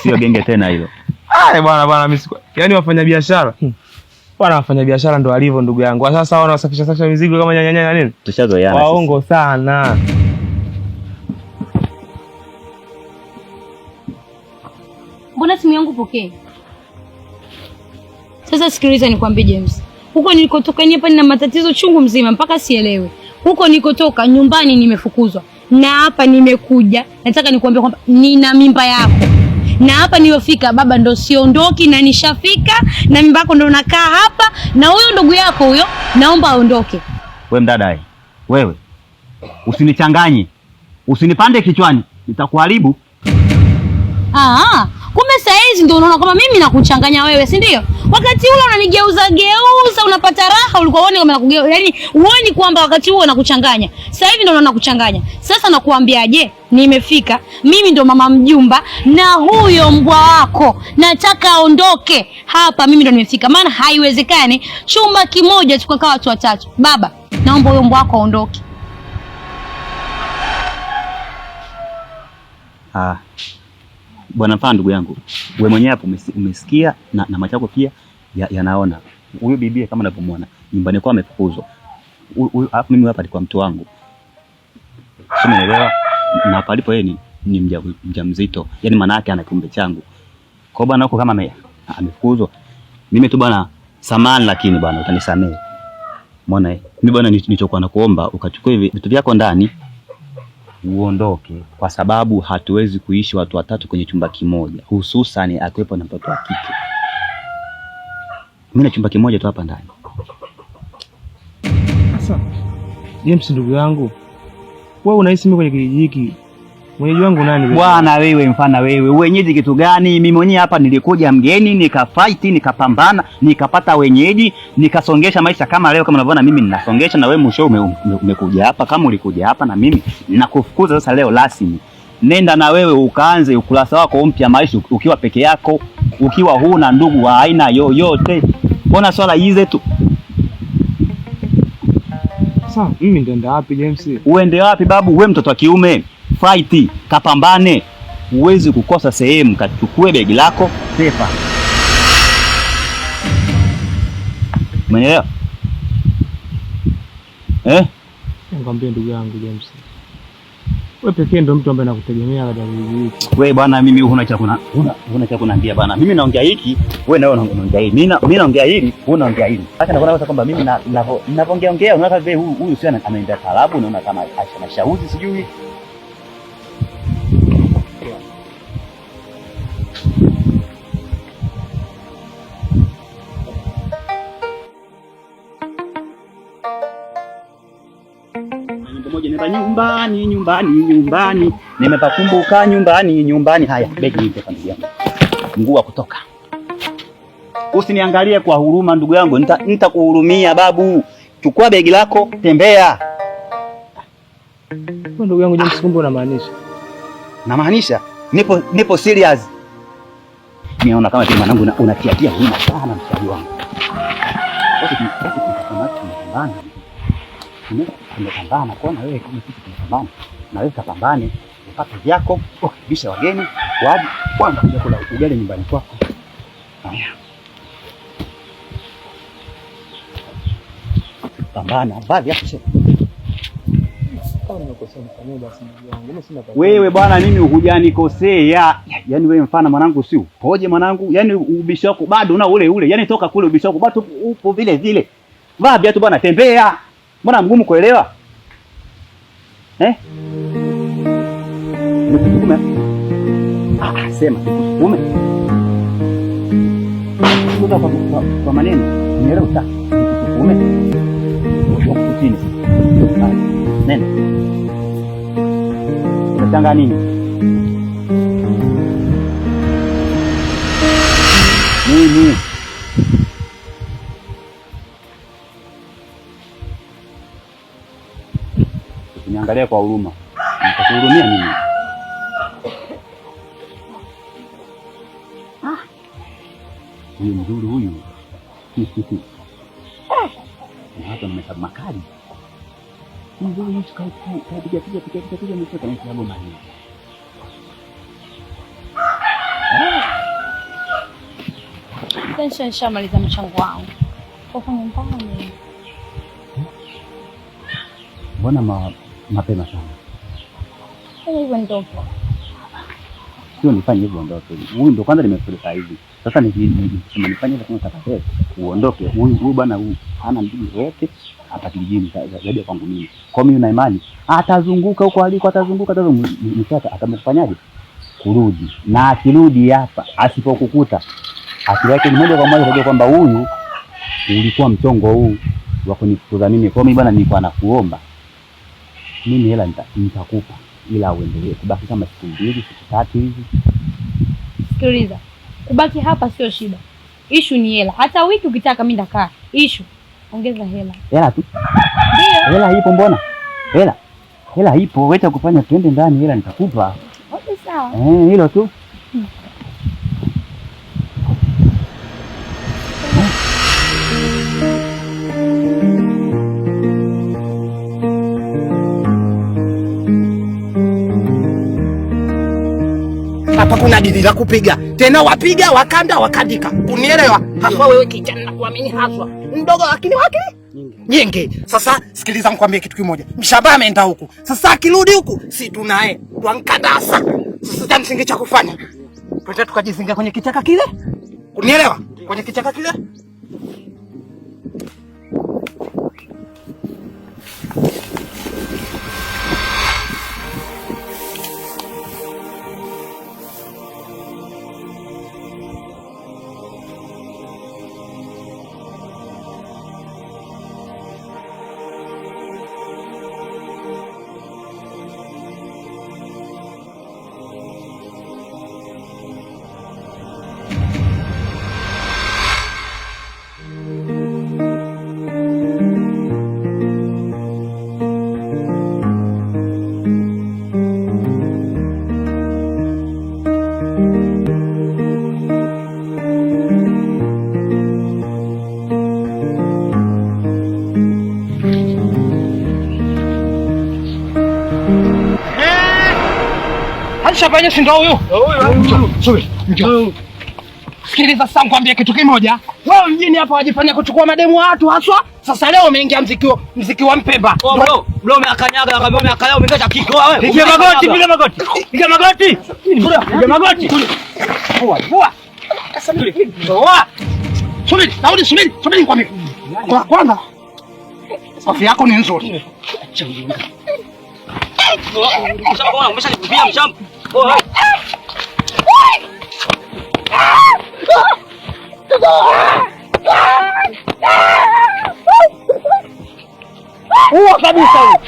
[SPEAKER 4] Sio genge tena hilo.
[SPEAKER 5] Ah, bwana bwana mimi siku. Yaani wafanyabiashara. Bwana wafanyabiashara ndo alivyo ndugu yangu. Sasa wanasafisha safisha mizigo kama nyanya nyanya nini?
[SPEAKER 4] Tushazoeana sisi.
[SPEAKER 5] Waongo sana.
[SPEAKER 8] Mbona simu yangu pokee? Sasa sikiliza nikwambie James. Huko nilikotoka ni hapa nina matatizo chungu mzima mpaka sielewe. Huko nilikotoka nyumbani nimefukuzwa. Na hapa nimekuja, nataka nikuambie kwamba nina mimba yako. Na hapa niliyofika baba ndo siondoki na nishafika na mimba yako ndo nakaa hapa na huyo ndugu yako huyo naomba aondoke.
[SPEAKER 4] We mdada we. Wewe. Usinichanganye. Usinipande kichwani. Nitakuharibu.
[SPEAKER 8] Ah, kumbe saa hizi ndio unaona kama mimi nakuchanganya wewe, si ndio? Wakati ule unanigeuza geuza, unapata raha, ulikuwa uone kama nakugeuza. Yaani uone kwamba wakati huo nakuchanganya. Sasa hivi ndio unaona nakuchanganya. Sasa nakuambiaje? Nimefika. Mimi ndo mama mjumba na huyo mbwa wako nataka aondoke hapa. Mimi ndo nimefika, maana haiwezekani chumba kimoja tukakaa watu watatu. Baba, naomba huyo mbwa wako aondoke.
[SPEAKER 4] Ah. Bwana mfano ndugu yangu, wewe mwenyewe hapo umesikia na macho yako pia yanaona. Huyu bibie kama unavyomwona nyumbani kwao amefukuzwa. Huyu alafu mimi hapa alikuwa mtu wangu. Sio, umeelewa? Na hapa alipo yeye ni mjamzito. Yaani maana yake ana kiumbe changu. Kwa bwana huko kama amefukuzwa. Mimi tu bwana samahani, lakini bwana utanisamehe. Umeona eh? Mimi bwana nilichokuwa nakuomba ukachukue vitu vyako ndani uondoke, kwa sababu hatuwezi kuishi watu watatu kwenye chumba kimoja, hususan akiwepo na mtoto wa kike. Mimi na chumba kimoja tu hapa ndani.
[SPEAKER 5] Sasa James ndugu yangu, wewe unahisi mimi kwenye kijiji hiki mwenyeji wangu nani?
[SPEAKER 4] Bwana wewe, mfana wewe, wenyeji kitu gani? Mimi mwenyewe hapa nilikuja mgeni, nikafight, nikapambana, nikapata wenyeji, nikasongesha maisha kama leo, kama unavyoona mimi ninasongesha, na wewe mwisho umekuja hapa kama ulikuja hapa, na mimi nakufukuza sasa leo rasmi. Nenda na wewe ukaanze ukurasa wako mpya maisha ukiwa peke yako, ukiwa huna ndugu wa aina yoyote. Mbona swala hizi tu?
[SPEAKER 5] Sasa mimi nitaenda wapi James?
[SPEAKER 4] Uende wapi babu? Wewe mtoto wa kiume, fight, kapambane. Huwezi kukosa sehemu, kachukue begi lako, sefa. Umenielewa? Eh?
[SPEAKER 5] Nikwambie ndugu yangu James, wewe pekee ndio mtu ambaye nakutegemea katika kijiji hiki.
[SPEAKER 4] Wewe bwana, mimi huna cha kuniambia bwana. Mimi naongea hiki, wewe nawe unaongea hili. Mimi naongea hili, wewe unaongea hili. Hata naona kwamba mimi ninavyoongea ongea unaona kama huyu sio anaenda taarabu, unaona kama Aisha Mashauzi sijui. Nyumbani, nyumbani, nyumbani, nimepakumbuka nyumbani, nyumbani. Haya, begi nipe ndugu yangu, mguu wa kutoka. Usiniangalie kwa huruma ndugu yangu, nitakuhurumia babu. Chukua begi lako, tembea.
[SPEAKER 5] Ndugu yangu James, kumbe unamaanisha?
[SPEAKER 4] Namaanisha nipo serious. Niona kama vile mwanangu unatiatia huruma sana mshikaji wangu. Tumepambana kuona wewe kama sisi tumepambana, na wewe kapambane upate vyako, ukaribisha wageni waje kwanza kuja kula ugali nyumbani kwako. Haya, pambana, vaa viatu. Wewe bwana, mimi hujanikosea. Yaani wewe mfano mwanangu, si upoje mwanangu? Yaani ubishi wako bado una ule ule, yaani toka kule ubishi wako bado upo vile vile. Vaa viatu bwana, tembea. Mbona mgumu kuelewa? Eh? Nikusukume? Ah, sema nikusukume. Kuta kwa maneno, nielewa utaki. Nikusukume. Chini. Nenda. Unatanga nini? Nini? Niangalia kwa huruma. Nitakuhurumia mimi. Ah. Huyu mzuri huyu. Na hata nimehesabu makali. Mzuri huyu kapiga piga piga piga piga mwisho kana hesabu mali.
[SPEAKER 6] Sasa nishamaliza mchango wangu. Kwa nyumbani.
[SPEAKER 4] Mbona mapema sana?
[SPEAKER 6] Fanya hivyo ndoke.
[SPEAKER 4] Sio nifanye hivyo ndoke. Huyu ndo kwanza nimefurika hivi. Sasa nikisema nifanye hivyo kama uondoke. Huyu bwana huyu hana ndugu yote hapa kijijini zaidi ya kwangu mimi. Kwa mimi na imani atazunguka huko aliko, atazunguka atazunguka, atamfanyaje? Kurudi. Na akirudi hapa asipokukuta, akili yake ni moja kwa moja kujua kwamba huyu ulikuwa mchongo huu wa kunifukuza mimi. Kwa mimi bwana, nilikuwa nakuomba mimi hela nitakupa, ila uendelee kubaki kama siku 2 siku 3 hivi.
[SPEAKER 6] Sikiliza, kubaki hapa sio shida, ishu ni hela. Hata wiki ukitaka mimi nitakaa. Ishu ongeza hela.
[SPEAKER 4] Hela tu?
[SPEAKER 6] Ndio.
[SPEAKER 4] Hela ipo mbona? Hela ipo, wacha kufanya twende ndani, hela nitakupa.
[SPEAKER 6] Okay, sawa.
[SPEAKER 4] Hilo tu.
[SPEAKER 2] Hapa kuna dili la kupiga. Tena wapiga wakanda wakandika. Unielewa? Haswa wewe kijana nakuamini haswa. Mdogo lakini wake nyingi. Sasa sikiliza nikwambie kitu kimoja. Mshaba ameenda huku. Sasa akirudi huku si tunaye. Twankadasa. Sasa cha msingi cha kufanya, twende tukajizinga kwenye kichaka kile. Unielewa? Kwenye kichaka kile.
[SPEAKER 11] Dereva si ndio huyu? Huyu. Njoo. Sikiliza sasa nikwambie kitu kimoja. Wewe mjini hapa wajifanya kuchukua mademu wa watu haswa. Sasa leo umeingia mziki wa Mpemba.
[SPEAKER 9] Oh bro, bro umeakanyaga nakwambia umeakanyaga umeingia kiko wewe.
[SPEAKER 4] Piga magoti, piga magoti. Piga magoti. Piga magoti.
[SPEAKER 11] Poa, poa. Sasa mimi poa. Subiri, Daudi subiri, subiri nikwambie. Kwa kwanza safi yako ni nzuri.
[SPEAKER 9] Mshamba umeshanikupia mshamba. Oh.
[SPEAKER 11] Huo kabisa huo.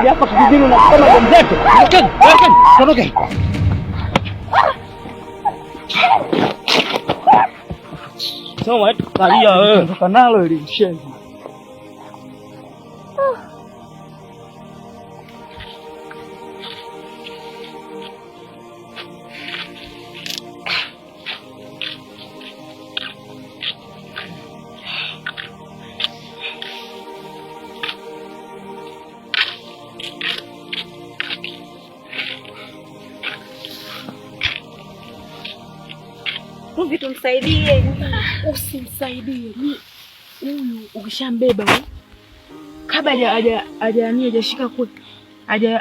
[SPEAKER 11] Hapa kijijini unachukua mademu zetu. Tokeni, tokeni, tokeni.
[SPEAKER 9] Soma wetu kalia wewe.
[SPEAKER 11] Toka nalo ili mshenzi.
[SPEAKER 8] Ruvi, tumsaidie. Usimsaidie huyu, ukishambeba huyu kabla hajashika kule,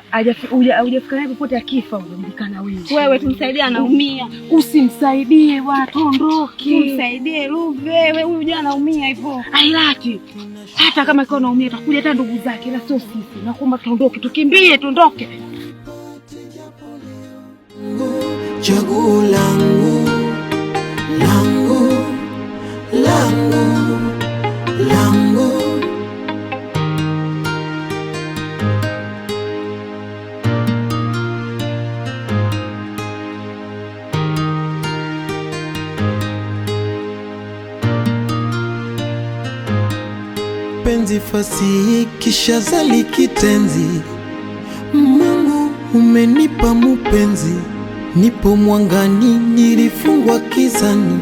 [SPEAKER 8] hajafika naye popote, akifa unajulikana wewe.
[SPEAKER 6] Wewe tumsaidie, anaumia.
[SPEAKER 8] Usimsaidie bwana, tuondoke.
[SPEAKER 6] Tumsaidie Ruvi, wewe huyu jana anaumia hivyo.
[SPEAKER 8] Ailaki hata kama ikiwa anaumia atakuja hata ndugu zake, ila sio sisi. Nakuomba tuondoke, tukimbie, tuondoke.
[SPEAKER 3] Chaguo langu langu langu langu. Penzi fasihi kisha zali kitenzi, Mungu umenipa mupenzi, nipo mwangani nilifungwa kizani,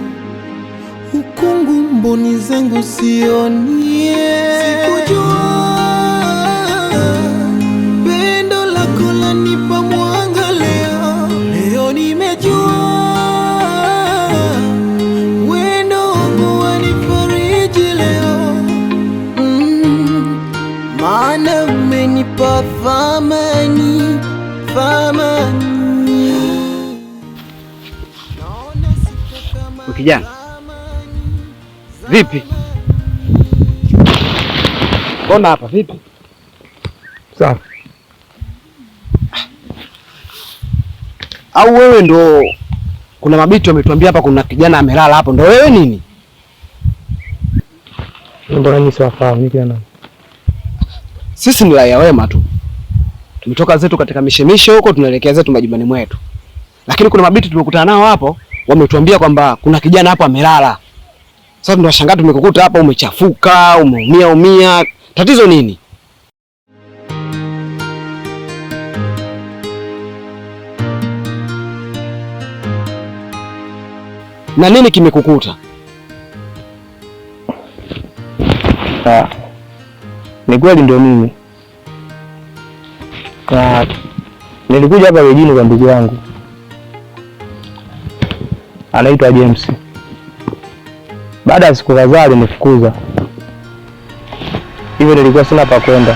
[SPEAKER 3] ukungu mboni zangu sionie. Sikujua pendo lako lanipa mwanga, leo leo nimejua wendo wangu wanifariji leo. Maana umenipa thamani, thamani.
[SPEAKER 1] Kijana, vipi? Mbona hapa vipi?
[SPEAKER 5] Sawa.
[SPEAKER 1] Au wewe ndo kuna mabiti wametuambia hapa kuna kijana amelala hapo, ndo wewe nini?
[SPEAKER 5] Mbona mimi siwafahamu kijana?
[SPEAKER 1] Sisi ni raia wema tu. Tumetoka zetu katika mishemishe huko tunaelekea zetu majumbani mwetu. Lakini kuna mabiti tumekutana nao hapo, wametuambia kwamba kuna kijana hapo amelala. Sasa tunashangaa tumekukuta hapa umechafuka, umeumia umia. Tatizo nini? Na nini kimekukuta?
[SPEAKER 5] Ni kweli ndio mimi. Na nilikuja hapa kijijini kwa ndugu yangu. Anaitwa James. Baada ya siku kadhaa alinifukuza. Hivyo nilikuwa sina pa kwenda.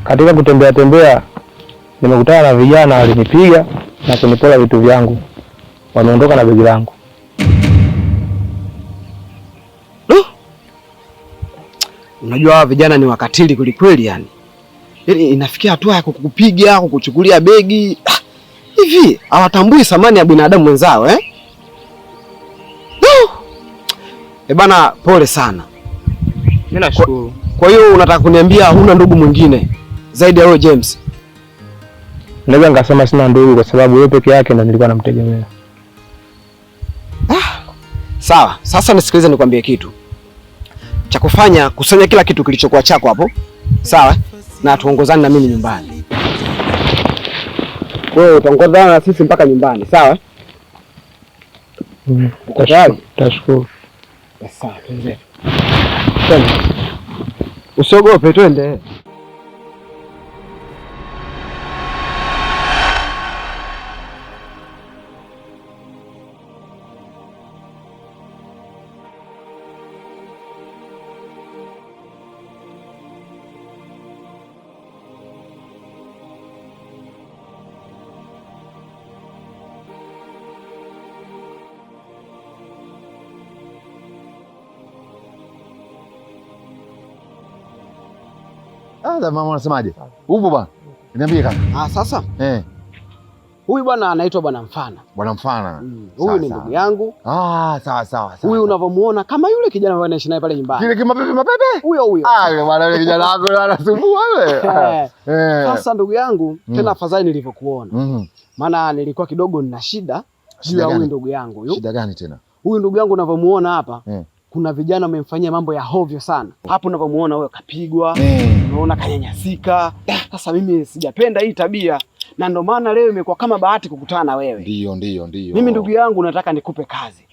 [SPEAKER 5] Katika kutembea tembea nimekutana na vijana walinipiga na kunipola vitu vyangu. Wameondoka na begi langu.
[SPEAKER 1] Unajua hawa vijana ni wakatili kweli yani. Yaani inafikia hatua ya kukupiga, kukuchukulia begi. Hivi hawatambui thamani ya binadamu wenzao eh? Eh bana, pole sana.
[SPEAKER 5] Mimi nashukuru.
[SPEAKER 1] Kwa hiyo unataka kuniambia huna ndugu mwingine zaidi ya wewe James?
[SPEAKER 5] Naweza nikasema sina ndugu kwa sababu yeye peke yake ndo nilikuwa namtegemea.
[SPEAKER 1] Sawa, sasa nisikilize nikwambie kitu. Cha kufanya kusanya kila kitu kilichokuwa chako hapo. Sawa? Na tuongozane na mimi nyumbani. Wewe utaongozana na sisi mpaka nyumbani, sawa? Uko tayari?
[SPEAKER 5] Tashukuru.
[SPEAKER 1] Sawa, twende. Twende. Usiogope, twende.
[SPEAKER 12] Ah, mama unasemaje? Upo bwana? Niambie kaka.
[SPEAKER 1] Ah, sasa? Huyu bwana anaitwa Bwana Mfana.
[SPEAKER 12] Bwana Mfana.
[SPEAKER 1] Huyu ni ndugu yangu.
[SPEAKER 12] Ah, sawa sawa.
[SPEAKER 1] Huyu unavyomuona kama yule kijana ambaye anaishi naye pale nyumbani.
[SPEAKER 12] Kile kimapepe mapepe?
[SPEAKER 1] Huyo huyo.
[SPEAKER 12] Ah, yule bwana yule kijana wako yule anasumbua yule.
[SPEAKER 1] Sasa ndugu yangu, tena afadhali nilivyokuona. Maana nilikuwa kidogo nina shida juu ya huyu ndugu yangu huyu.
[SPEAKER 12] Shida gani tena?
[SPEAKER 1] Huyu ndugu yangu unavyomuona hapa, kuna vijana wamemfanyia mambo ya hovyo sana. Hapo unavyomuona huyo kapigwa, unaona kanyanyasika. Sasa mimi sijapenda hii tabia na ndio maana leo imekuwa kama bahati kukutana na wewe.
[SPEAKER 12] Ndio, ndio, ndio.
[SPEAKER 1] Mimi ndugu yangu nataka nikupe kazi.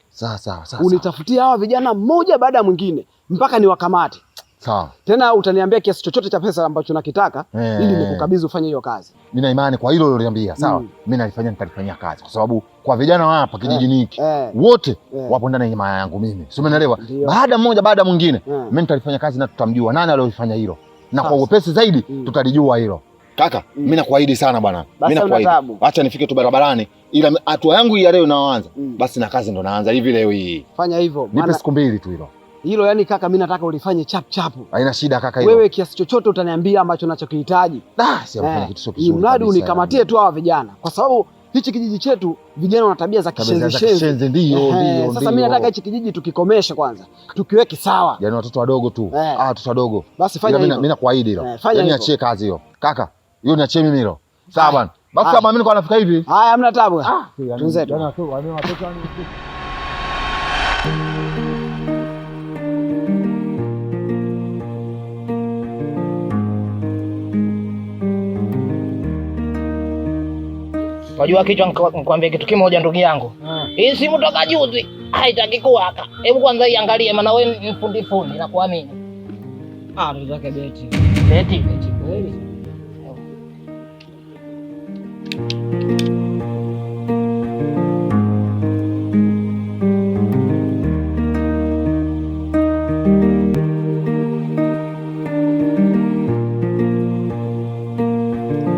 [SPEAKER 12] Sawa sawa sawa.
[SPEAKER 1] Unitafutie hawa vijana mmoja baada ya mwingine mpaka niwakamate.
[SPEAKER 12] Sawa.
[SPEAKER 1] Tena utaniambia kiasi chochote cha pesa ambacho nakitaka ili nikukabidhi ufanye hiyo kazi.
[SPEAKER 12] Mimi na imani kwa hilo uliloniambia, sawa? Mimi nalifanyia nitalifanyia kazi kwa sababu kwa vijana wa hapa kijijini hiki wote wapo ndani ya himaya yangu mimi. Sio, umeelewa? Baada mmoja baada mwingine mimi nitalifanya kazi na tutamjua nani aliyofanya hilo. Na kwa uwepesi zaidi tutalijua hilo. Kaka, mimi nakuahidi sana bwana. Mimi nakuahidi. Acha nifike tu barabarani ila hatua yangu ya leo inaanza. Basi na kazi ndo naanza hivi leo hii.
[SPEAKER 1] Fanya hivyo.
[SPEAKER 12] Nipe siku mbili tu hilo.
[SPEAKER 1] Hilo yani kaka, mimi nataka ulifanye chap chap.
[SPEAKER 12] Haina shida kaka hilo.
[SPEAKER 1] Wewe kiasi chochote utaniambia ambacho ninachokihitaji.
[SPEAKER 12] Ah, si amefanya kitu sio kizuri.
[SPEAKER 1] Mradi unikamatie tu hawa vijana. Kwa sababu hichi kijiji chetu vijana wana tabia za kishenzi shenzi.
[SPEAKER 12] Ndio, ndio.
[SPEAKER 1] Sasa mimi nataka hichi kijiji tukikomeshe kwanza. Tukiweke sawa.
[SPEAKER 12] Yaani watoto wadogo tu. Ah, watoto wadogo.
[SPEAKER 1] Basi fanya hivyo.
[SPEAKER 12] Mimi nakuahidi hilo. Yaani niachie kazi hiyo. Kaka, hiyo niachie mimi hilo. Sawa bwana. Basi kama mimi niko nafika hivi.
[SPEAKER 1] Haya, hamna taabu. Tunzetu.
[SPEAKER 11] Wajua kichwa, nikwambie kitu kimoja ndugu yangu. Hii simu toka juzi haitaki kuwaka. Hebu kwanza iangalie, maana wewe ni fundi fundi nakuamini.
[SPEAKER 13] Ah, ndugu zake beti.
[SPEAKER 11] Beti?
[SPEAKER 13] Beti kweli.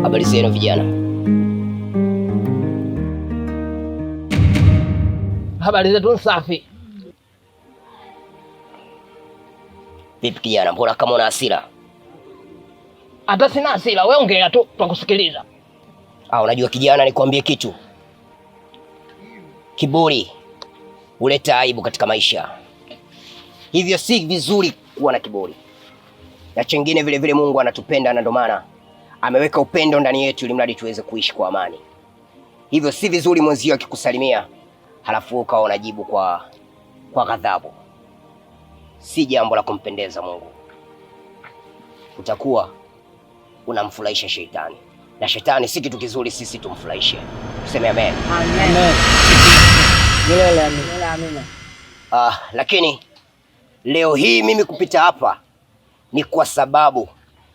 [SPEAKER 14] Habari zenu vijana.
[SPEAKER 11] Habari zetu safi.
[SPEAKER 14] Vipi kijana, mbona kama una hasira?
[SPEAKER 11] Hata sina hasira, wewe ongea tu, tutakusikiliza.
[SPEAKER 14] Ah, unajua kijana, nikwambie kitu. Kiburi huleta aibu katika maisha. Hivyo si vizuri kuwa na kiburi. Na chengine vile vile Mungu anatupenda na ndio maana ameweka upendo ndani yetu ili mradi tuweze kuishi kwa amani. Hivyo si vizuri mwenzio akikusalimia halafu ukawa unajibu kwa ghadhabu. Si jambo la kumpendeza Mungu. Utakuwa unamfurahisha shetani. Na shetani si kitu kizuri sisi tumfurahishe. Tuseme amen.
[SPEAKER 13] Amen. Milele amina. Amina.
[SPEAKER 14] Ah, lakini leo hii mimi kupita hapa ni kwa sababu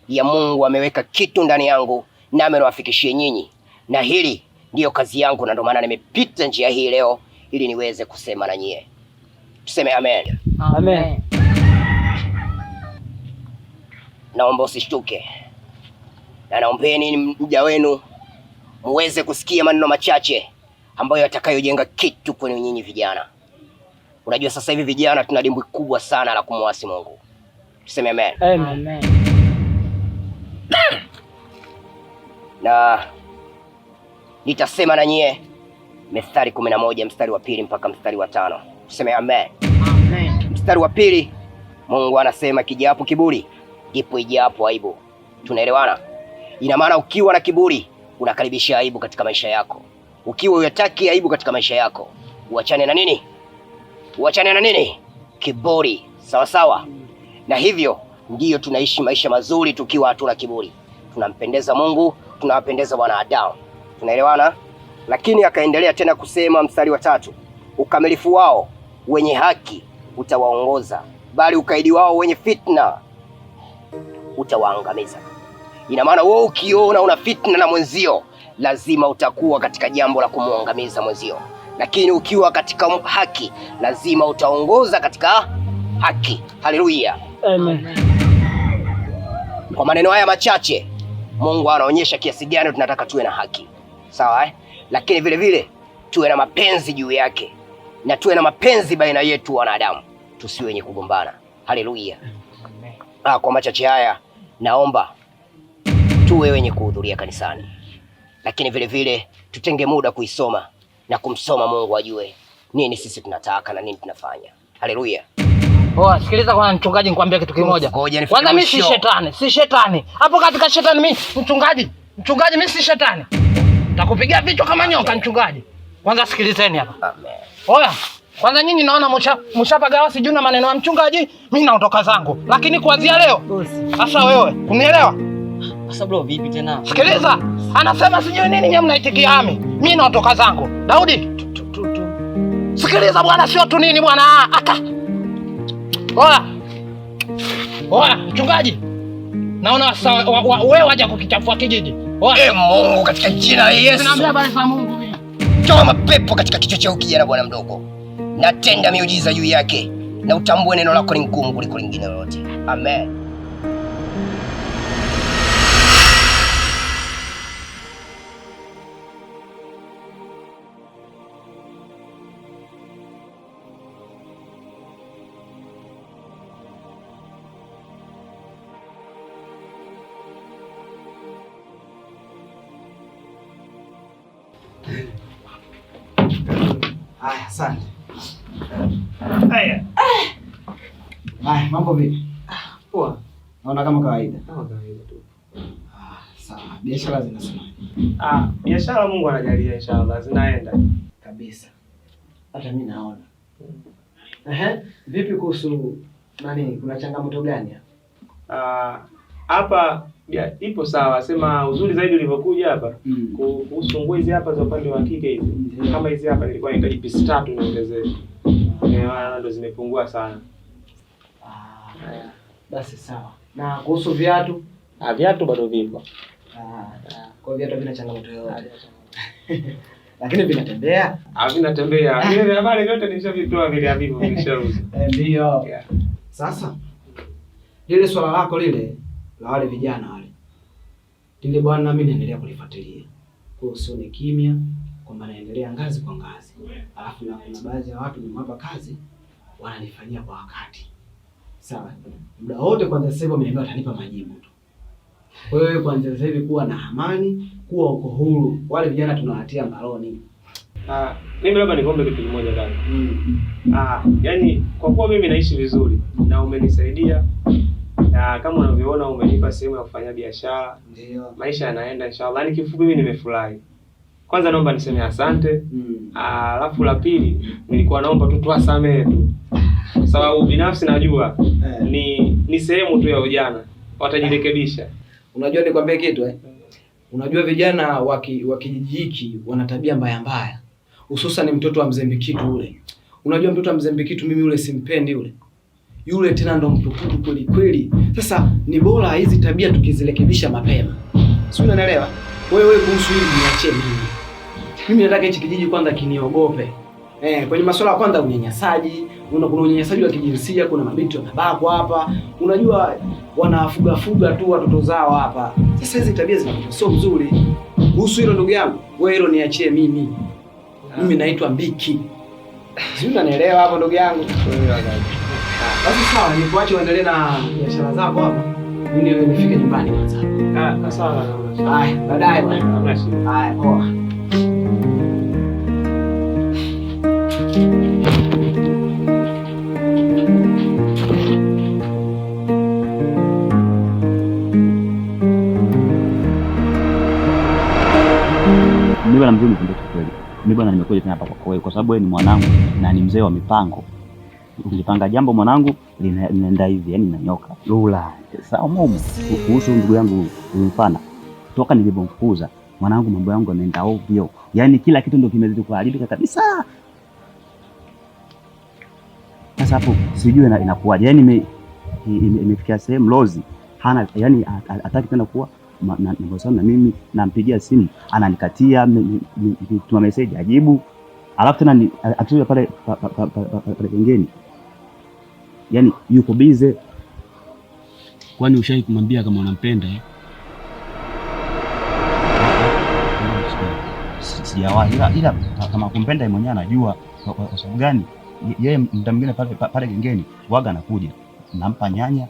[SPEAKER 14] ya Mungu ameweka kitu ndani yangu na ameniwafikishie nyinyi. Na hili ndiyo kazi yangu na ndio maana nimepita njia hii leo ili niweze kusema na nyie. Tuseme amen.
[SPEAKER 13] Amen.
[SPEAKER 14] Naomba usishtuke. Na naombeni mja wenu muweze kusikia maneno machache ambayo yatakayojenga kitu kwenu nyinyi vijana. Unajua sasa hivi vijana tuna dimbwi kubwa sana la kumwasi Mungu. Tuseme amen.
[SPEAKER 13] Amen.
[SPEAKER 14] Na nitasema na nyie Methali 11 mstari wa 2 mpaka mstari wa 5. Tuseme amen.
[SPEAKER 13] Amen.
[SPEAKER 14] Mstari wa 2 Mungu anasema kijapo kiburi ndipo ijapo aibu. Tunaelewana? Ina maana ukiwa na kiburi unakaribisha aibu katika maisha yako. Ukiwa unataka aibu katika maisha yako, uachane na nini? Uachane na nini? Kiburi. Sawa sawa. Na hivyo ndiyo tunaishi maisha mazuri tukiwa hatuna kiburi. Tunampendeza Mungu, tunawapendeza wanadamu. Tunaelewana? Lakini akaendelea tena kusema mstari wa 3, ukamilifu wao wenye haki utawaongoza, bali ukaidi wao wenye fitna utawaangamiza. Ina maana wewe ukiona una fitna na mwenzio, lazima utakuwa katika jambo la kumuangamiza mwenzio. Lakini ukiwa katika haki, lazima utaongoza katika haki. Haleluya.
[SPEAKER 13] Amen.
[SPEAKER 14] Kwa maneno haya machache Mungu anaonyesha kiasi gani tunataka tuwe na haki. Sawa eh? Lakini vile vile tuwe na mapenzi juu yake na tuwe na mapenzi baina yetu wanadamu, tusiwe wenye kugombana. Haleluya. Kwa machache haya Naomba tuwe wenye kuhudhuria kanisani, lakini vile vile tutenge muda kuisoma na kumsoma Mungu, ajue nini sisi tunataka na nini tunafanya. Haleluya.
[SPEAKER 11] Poa, sikiliza kwanza mchungaji, nikwambie kitu kimoja.
[SPEAKER 14] Ngoja nifike
[SPEAKER 11] Kwanza mimi si
[SPEAKER 14] mwisho.
[SPEAKER 11] shetani, si shetani. Hapo katika shetani mimi mchungaji, mchungaji mimi si shetani. Takupigia vichwa kama nyoka mchungaji. Kwanza sikilizeni hapa.
[SPEAKER 14] Amen.
[SPEAKER 11] Oya, kwanza nyinyi naona mshapagawa sijui na maneno ya mchungaji, mimi naondoka zangu. Lakini kuanzia leo, sasa wewe, unielewa?
[SPEAKER 13] Sasa bro, vipi tena?
[SPEAKER 11] Sikiliza, anasema sijui nini, nyinyi mnaitikia ami. Mimi naondoka zangu. Daudi, sikiliza bwana, sio tu nini bwana, aka. Oya. Oya, mchungaji. Naona sasa wewe waja kukichafua kijiji. Oya.
[SPEAKER 14] E Mungu, katika jina la Yesu.
[SPEAKER 11] Naambia habari za Mungu mimi.
[SPEAKER 14] Toa mapepo katika kichwa cha kijana bwana mdogo, natenda miujiza juu yake, na utambue neno lako ni ngumu kuliko lingine lolote. Amen.
[SPEAKER 1] Haya, asante.
[SPEAKER 5] Haya.
[SPEAKER 1] Haya, mambo vipi?
[SPEAKER 5] Poa.
[SPEAKER 1] Naona kama kawaida.
[SPEAKER 5] Kama kawaida tu.
[SPEAKER 1] Sawa, biashara zinasemaje?
[SPEAKER 5] Ah, biashara Mungu anajalia inshallah zinaenda.
[SPEAKER 1] Kabisa. Hata mimi naona. Ehe, vipi kuhusu nani, kuna changamoto gani hapa?
[SPEAKER 5] Ah, hapa ipo sawa, sema uzuri zaidi ulivyokuja hapa kuhusu nguo hizi hapa za upande wa kike hizi. Kama hizi hapa nilikuwa nahitaji pisi 3 niongezee. Maana ndo zimepungua sana.
[SPEAKER 1] Ah, basi sawa. Na kuhusu viatu?
[SPEAKER 5] Ah, viatu bado vipo.
[SPEAKER 1] Ah, kwa viatu havina changamoto yoyote. Lakini vinatembea?
[SPEAKER 5] Ah, vinatembea. Vile vya habari vyote nilishavitoa vile havipo nilishauza.
[SPEAKER 1] Ndio. Sasa lile swala lako lile la wale vijana wale, lile bwana, mimi naendelea kulifuatilia. Kwa hiyo usione kimya kwamba naendelea ngazi kwa ngazi. Alafu na kuna baadhi ya watu nimewapa kazi wananifanyia kwa wakati. Sawa. Muda wote kwanza sasa hivi wameniambia watanipa majibu tu. Kwa hiyo kwanza sasa hivi kuwa na amani, kuwa uko huru. Wale vijana tunawatia mbaroni.
[SPEAKER 5] Ah, mimi labda niombe kitu kimoja kaka. Ah, yani kwa kuwa mimi naishi vizuri na umenisaidia na kama unavyoona umenipa sehemu ya kufanya biashara.
[SPEAKER 1] Ndio.
[SPEAKER 5] Maisha yanaenda inshallah. Yaani kifupi mimi nimefurahi. Kwanza naomba niseme asante. Alafu la pili nilikuwa naomba tu tuwasamehe tu. Kwa sababu binafsi najua ni sehemu tu ya ujana. Watajirekebisha.
[SPEAKER 1] Unajua nikwambie kitu eh? Unajua vijana wa kijiji hiki wana tabia mbaya mbaya. Hususan mtoto wa Mzembikitu ule. Unajua mtoto wa Mzembikitu mimi ule simpendi yule. Yule tena ndo mtukutu kweli kweli. Sasa ni bora hizi tabia tukizirekebisha mapema. Si unanielewa? Wewe kuhusu hili niachie mimi. Mimi nataka hichi kijiji kwanza kiniogope. Kwenye masuala kwanza unyanyasaji, kuna unyanyasaji wa kijinsia, kuna mabinti wanabakwa hapa. Unajua wanafuga fuga tu watoto zao hapa. Sasa hizi tabia zinakuwa sio mzuri. Kuhusu hilo ndugu yangu, wewe hilo niachie mimi. Mimi naitwa Mbiki. Si unanielewa hapo ndugu yangu? Basi sawa, nikuache uendelee na biashara zako hapa. Mimi nifike nyumbani kwanza.
[SPEAKER 5] Ah, sawa.
[SPEAKER 1] Haya, baadaye bwana.
[SPEAKER 5] Hamna shida.
[SPEAKER 1] Haya, poa.
[SPEAKER 4] Mimi bwana mzee, nikwambie kweli. Mimi bwana nimekuja tena hapa kwako wewe kwa sababu wewe ni mwanangu na ni mzee wa mipango. Ukipanga jambo mwanangu linaenda hivi, yani linanyoka. Lula. Sawa mumu. Kuhusu ndugu yangu mfana. Toka nilipomfukuza mwanangu mambo yangu yameenda ovyo. Yaani kila kitu ndio kimezidi kuharibika kabisa. Sasa hapo sijui inakuwaje. Yaani imefikia sehemu Lozi hana, yani hataki tena kuwa na mimi, nampigia simu ananikatia, tuma message ajibu, alafu tena akishuka pale pale pengeni, yani yuko bize.
[SPEAKER 9] Kwani ushai kumwambia kama unampenda?
[SPEAKER 4] Sijawahi, ila kama kumpenda yeye mwenyewe anajua. Kwa sababu gani? Yeye muda mwingine pale pale gengeni waga anakuja, nampa nyanya,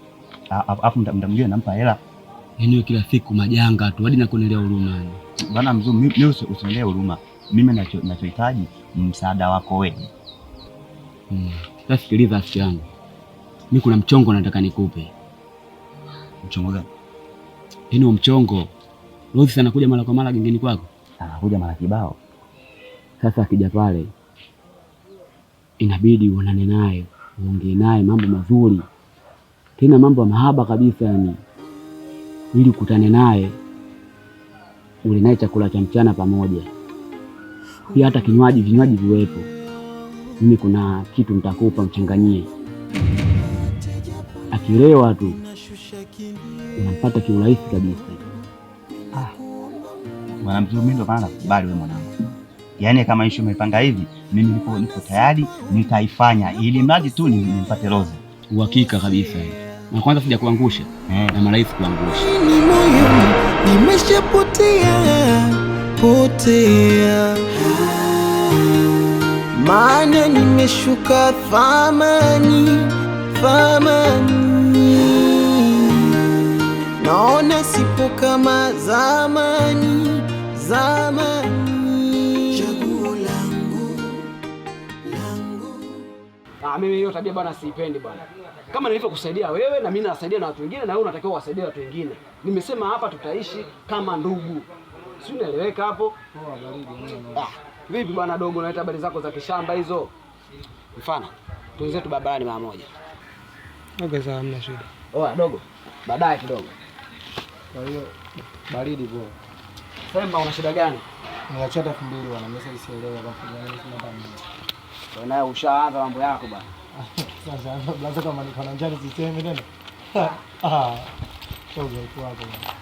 [SPEAKER 4] alafu muda mwingine nampa hela.
[SPEAKER 9] Yaani kila siku majanga tu hadi nakuonelea huruma.
[SPEAKER 4] Bwana Mzuu, mimi usionee huruma. Mimi nachohitaji msaada wako wewe.
[SPEAKER 9] Sasa sikiliza rafiki yangu. Mimi kuna mchongo nataka nikupe.
[SPEAKER 4] Mchongo gani?
[SPEAKER 9] Yaani huo mchongo Rose anakuja mara kwa mara gengeni kwako?
[SPEAKER 4] Anakuja mara kibao.
[SPEAKER 9] Sasa akija pale inabidi uonane naye, uongee naye mambo mazuri. Tena mambo ya mahaba kabisa yani. Ili ukutane naye ule naye chakula cha mchana pamoja. Pia hata kinywaji, vinywaji viwepo. Mimi kuna kitu nitakupa mchanganyie. Akilewa tu unampata kiurahisi kabisa.
[SPEAKER 4] Bwana Mzuu, mimi ndo maana nakubali wewe mwanangu. Yaani kama issue umepanga hivi, mimi nipo tayari nitaifanya ili mradi tu nimpate Rose.
[SPEAKER 9] Uhakika kabisa. Na kwanza sija kuangusha na marahisi kuangusha.
[SPEAKER 3] Ni moyo nimeshapotea potea, maana nimeshuka thamani thamani, naona sipo kama zamani zamani. Chaguo langu.
[SPEAKER 1] Mimi hiyo tabia bwana siipendi bwana. Kama nilivyokusaidia wewe na mimi nasaidia na watu wengine, na wewe unatakiwa uwasaidie watu wengine. Nimesema hapa tutaishi kama ndugu. Si unaeleweka hapo? Vipi bwana dogo, unaleta habari zako za kishamba hizo? Mfano, tuenzetu barabarani mara moja.
[SPEAKER 5] Okay, sawa, hamna shida.
[SPEAKER 1] Oa dogo, baadaye kidogo.
[SPEAKER 10] Kwa hiyo baridi bro.
[SPEAKER 1] Sema una shida gani?
[SPEAKER 10] Niachia 2000 bwana, mimi sasa sielewi hapa kwa nini sina hata mimi.
[SPEAKER 1] Wewe naye ushaanza mambo yako bwana.
[SPEAKER 10] Sasa blaza, kama niko na njaa nisiseme tena. Sio udhaifu wako bwana.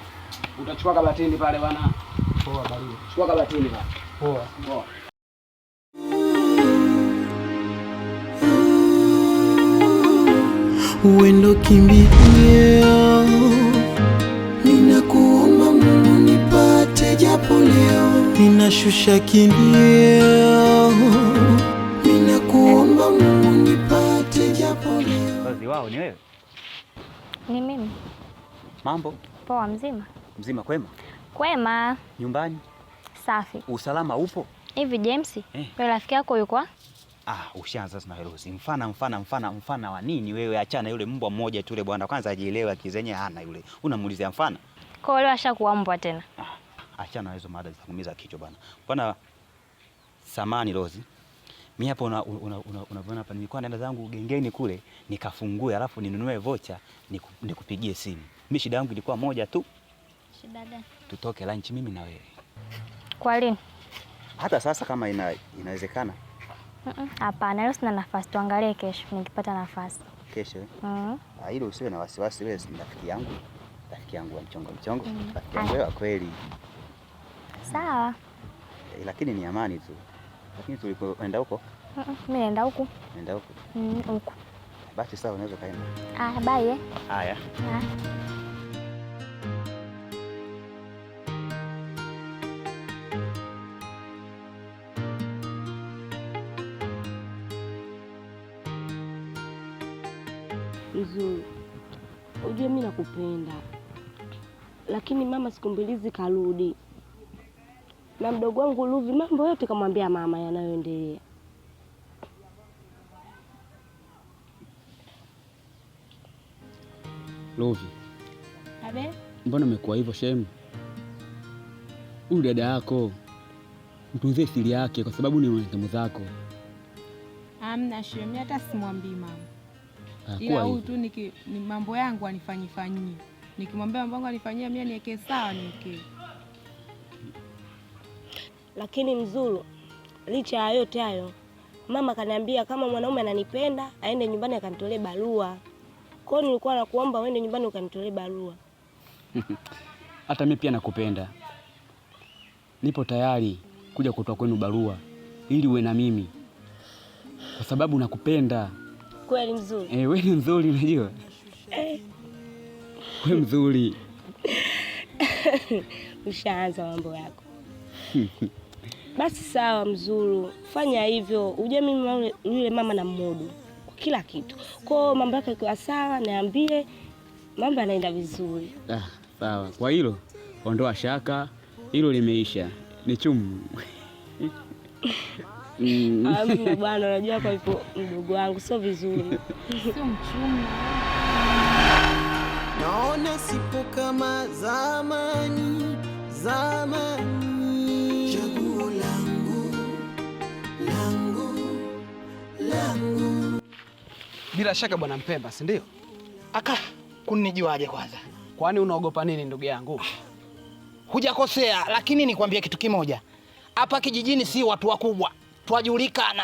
[SPEAKER 1] Utachukua kabatini pale bwana.
[SPEAKER 10] Poa baridi.
[SPEAKER 1] Chukua kabatini pale.
[SPEAKER 10] Poa.
[SPEAKER 1] Poa.
[SPEAKER 3] Uendo kimbilio, ninakuomba Mungu nipate japo leo, ninashusha kilio, ninakuomba Mungu nipate japo leo.
[SPEAKER 4] Wazi wao ni wewe?
[SPEAKER 15] Ni mimi.
[SPEAKER 4] Mambo?
[SPEAKER 15] Poa, mzima.
[SPEAKER 4] Mzima kwema?
[SPEAKER 15] Kwema.
[SPEAKER 4] Nyumbani?
[SPEAKER 15] Safi.
[SPEAKER 4] Usalama upo?
[SPEAKER 15] Hivi James, wewe rafiki yako yuko?
[SPEAKER 4] Ushaanza sasa na Rose. Mfana wa nini wewe? Achana yule mbwa mmoja tu yule bwana. Kwanza ajielewe akizenye hana yule. Unamuulizia mfana?
[SPEAKER 15] Kwa hiyo ashakuwa mbwa tena.
[SPEAKER 4] Achana hizo mada zitakuumiza kichwa bwana. Bwana samani Rose. Mimi hapo unaona hapa nilikuwa naenda zangu gengeni kule nikafungue alafu ninunue vocha nikupigie simu. Mimi shida yangu ilikuwa moja tu.
[SPEAKER 15] Shida gani?
[SPEAKER 4] Tutoke lunch mimi na wewe.
[SPEAKER 15] Kwa lini?
[SPEAKER 4] Hata sasa kama inawezekana.
[SPEAKER 15] Hapana, leo sina nafasi, tuangalie kesho nikipata nafasi.
[SPEAKER 4] Kesho? Hilo usiwe na wasiwasi, wewe si rafiki yangu. Rafiki yangu wa mchongo. Rafiki yangu wewe kweli.
[SPEAKER 15] Sawa.
[SPEAKER 4] Lakini ni amani tu. Lakini tulipoenda huko?
[SPEAKER 15] Mimi naenda huko.
[SPEAKER 4] Naenda huko?
[SPEAKER 15] Huko.
[SPEAKER 4] Basi sawa, unaweza kaenda.
[SPEAKER 15] Bye.
[SPEAKER 4] Haya.
[SPEAKER 7] Mzuri, ujue mimi nakupenda, lakini mama siku mbili karudi na mdogo wangu Luvi, mambo yote kamwambia mama yanayoendelea.
[SPEAKER 9] Luvi.
[SPEAKER 8] Abe?
[SPEAKER 9] Mbona umekuwa hivyo shemu? Huyu dada yako mtunzie siri yake kwa sababu ni mwanadamu zako.
[SPEAKER 8] Hamna shemu, hata simwambii mama. Ila huyu tu ni mambo yangu anifanyifanyie. Nikimwambia mambo yangu anifanyia mimi niweke sawa niweke.
[SPEAKER 7] Lakini Mzulu, licha ya yote hayo, mama kaniambia kama mwanaume ananipenda aende nyumbani akanitolee barua. Kwa hiyo nilikuwa nakuomba uende nyumbani ukanitolee barua.
[SPEAKER 9] Hata mimi pia nakupenda. Nipo tayari kuja kutoa kwenu barua ili uwe na mimi. Kwa sababu nakupenda.
[SPEAKER 7] Kweli mzuri.
[SPEAKER 9] Wewe ni mzuri unajua. Wewe mzuri.
[SPEAKER 7] Ushaanza mambo yako. Basi sawa Mzuru, fanya hivyo. Ujue mimi yule mama na mmudu kwa kila kitu. Kwa hiyo mambo yake yakiwa sawa niambie, mambo yanaenda vizuri.
[SPEAKER 9] Sawa, kwa hilo ondoa shaka, hilo limeisha. Ni chumu.
[SPEAKER 7] Amna bwana, unajua kwa hivyo mdogo wangu sio vizuri.
[SPEAKER 6] Sio mchumu.
[SPEAKER 3] Naona sipo kama zamani, zamani. Chaguo langu, langu, langu.
[SPEAKER 1] Bila shaka bwana Mpemba, si ndio?
[SPEAKER 11] Aka, kunijuaje kwanza?
[SPEAKER 1] Kwani unaogopa nini ndugu yangu?
[SPEAKER 11] Hujakosea, lakini nikwambie kitu kimoja. Hapa kijijini si watu wakubwa, twajulikana.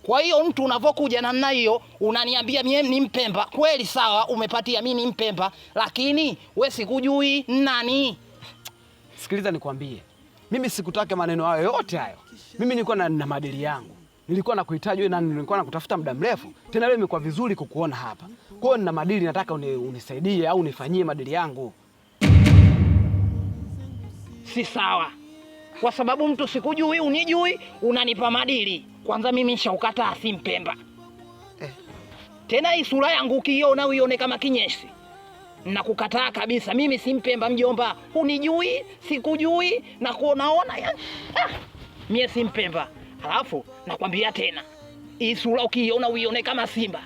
[SPEAKER 11] Kwa hiyo mtu unavokuja namna hiyo unaniambia mimi ni Mpemba. Kweli sawa, umepatia mimi ni Mpemba, lakini we sikujui nani.
[SPEAKER 1] Sikiliza nikwambie. Mimi sikutaka maneno hayo yote hayo. Mimi nilikuwa na maadili yangu. Nilikuwa nakuhitaji wewe na nilikuwa nakutafuta muda mrefu. Tena leo imekuwa vizuri kukuona hapa. Kwa hiyo nina maadili, nataka unisaidie au unifanyie maadili yangu.
[SPEAKER 11] Si sawa. Kwa sababu mtu sikujui, unijui, unanipa maadili. Kwanza mimi nishaukataa si Mpemba. Tena hii sura yangu ukiiona uione kama kinyesi. Nakukataa kabisa, mimi si Mpemba mjomba. Unijui, sikujui na kuonaona ya. Mie si Mpemba. Alafu nakwambia tena, hii sura ukiiona uione kama simba.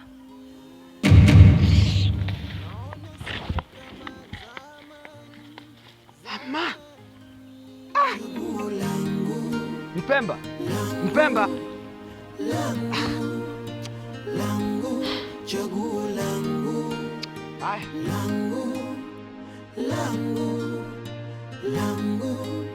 [SPEAKER 1] Mama. Mpemba. Mpemba.
[SPEAKER 3] Langu, langu, chaguo langu. Langu, langu, langu.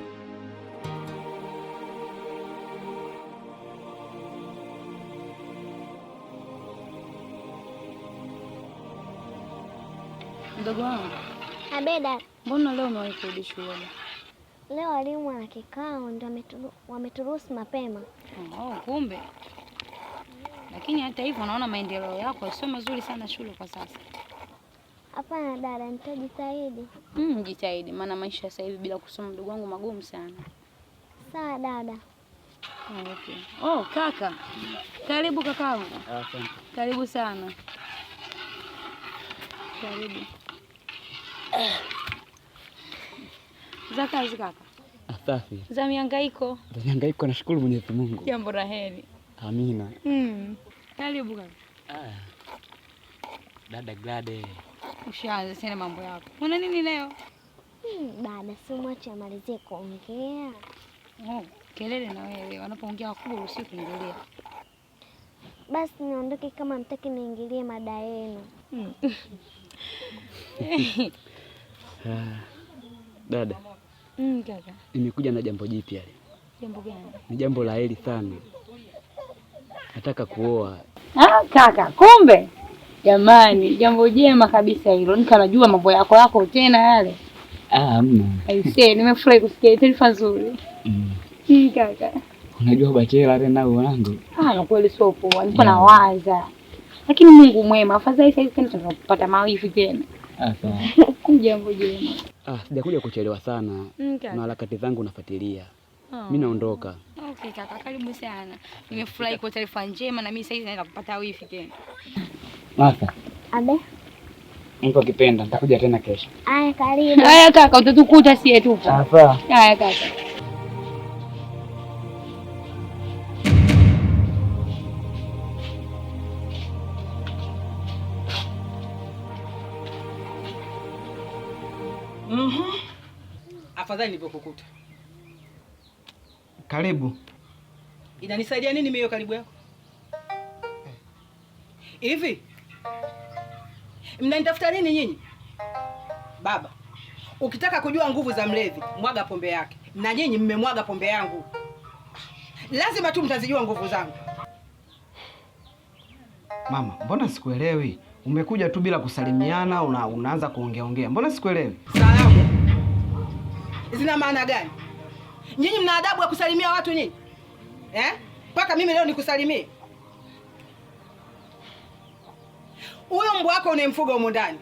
[SPEAKER 8] Mdogo wangu.
[SPEAKER 15] Abeda.
[SPEAKER 8] Mbona leo umewahi kurudi shule?
[SPEAKER 15] Leo walimu wana kikao ndio wameturuhusu mapema.
[SPEAKER 6] Oh, kumbe. Lakini hata hivyo naona maendeleo yako sio mazuri sana shule kwa sasa.
[SPEAKER 15] Hapana dada, nitajitahidi.
[SPEAKER 6] Jitahidi maana maisha sasa hivi bila kusoma mdogo wangu magumu sana.
[SPEAKER 15] Sawa dada.
[SPEAKER 6] Okay. Oh, kaka. Karibu kakaangu.
[SPEAKER 9] Asante.
[SPEAKER 6] Karibu sana. Karibu. Za kazi kaka.
[SPEAKER 9] Safi.
[SPEAKER 6] Za mihangaiko.
[SPEAKER 9] Za mihangaiko, nashukuru Mwenyezi Mungu.
[SPEAKER 6] Jambo la heri.
[SPEAKER 9] Amina.
[SPEAKER 6] Karibu kaka.
[SPEAKER 9] Dada Glade.
[SPEAKER 6] Ushaanza tena mambo yako. Una nini leo?
[SPEAKER 15] Dada, si mwache amalizie kuongea.
[SPEAKER 6] Oh, kelele na wewe. Wanapoongea wakubwa usiku kuingilia.
[SPEAKER 15] Basi niondoke kama mtaki niingilie mada yenu.
[SPEAKER 9] Dada.
[SPEAKER 6] Kaka.
[SPEAKER 9] Nimekuja na jambo jipya leo.
[SPEAKER 6] Jambo gani?
[SPEAKER 9] Ni jambo la heri sana. Nataka kuoa.
[SPEAKER 6] Kaka, kumbe. Jamani, jambo jema kabisa hilo. Nika najua mambo yako tena yale.
[SPEAKER 9] Hamna.
[SPEAKER 6] Aisee, nimefurahi kusikia taarifa nzuri. Kaka.
[SPEAKER 9] Unajua bachela tena wanangu.
[SPEAKER 6] Na kweli sio poa. Nilikuwa nawaza. Lakini Mungu mwema, afadhali sasa hivi tena tunapata mawifi tena.
[SPEAKER 9] Sawa.
[SPEAKER 6] Jambo jema.
[SPEAKER 9] Sijakuja kuchelewa sana. Na harakati zangu nafuatilia. Mimi naondoka.
[SPEAKER 6] Okay kaka, karibu sana. Nimefurahi kwa taarifa njema na mimi sasa hivi naenda kupata wifi tena.
[SPEAKER 9] Martha.
[SPEAKER 15] Abe.
[SPEAKER 9] Mungu akipenda nitakuja tena kesho.
[SPEAKER 15] Aya, karibu.
[SPEAKER 6] Haya kaka, utatukuta sie tupo.
[SPEAKER 9] Sawa.
[SPEAKER 6] Haya kaka.
[SPEAKER 2] Afadhali nilipokukuta.
[SPEAKER 10] Karibu.
[SPEAKER 2] Inanisaidia nini mimi hiyo karibu yako? Hivi mnanitafuta nini nyinyi? Baba, ukitaka kujua nguvu za mlevi, mwaga pombe yake. Na nyinyi mmemwaga pombe yangu. Lazima tu mtazijua nguvu zangu.
[SPEAKER 1] Mama, mbona sikuelewi? Umekuja tu bila kusalimiana, unaanza kuongea ongea. Mbona sikuelewi?
[SPEAKER 2] Salamu zina maana gani? Nyinyi mna adabu ya kusalimia watu nyinyi? Paka mimi leo nikusalimie? Huyo mbwa wako unemfuga humo ndani.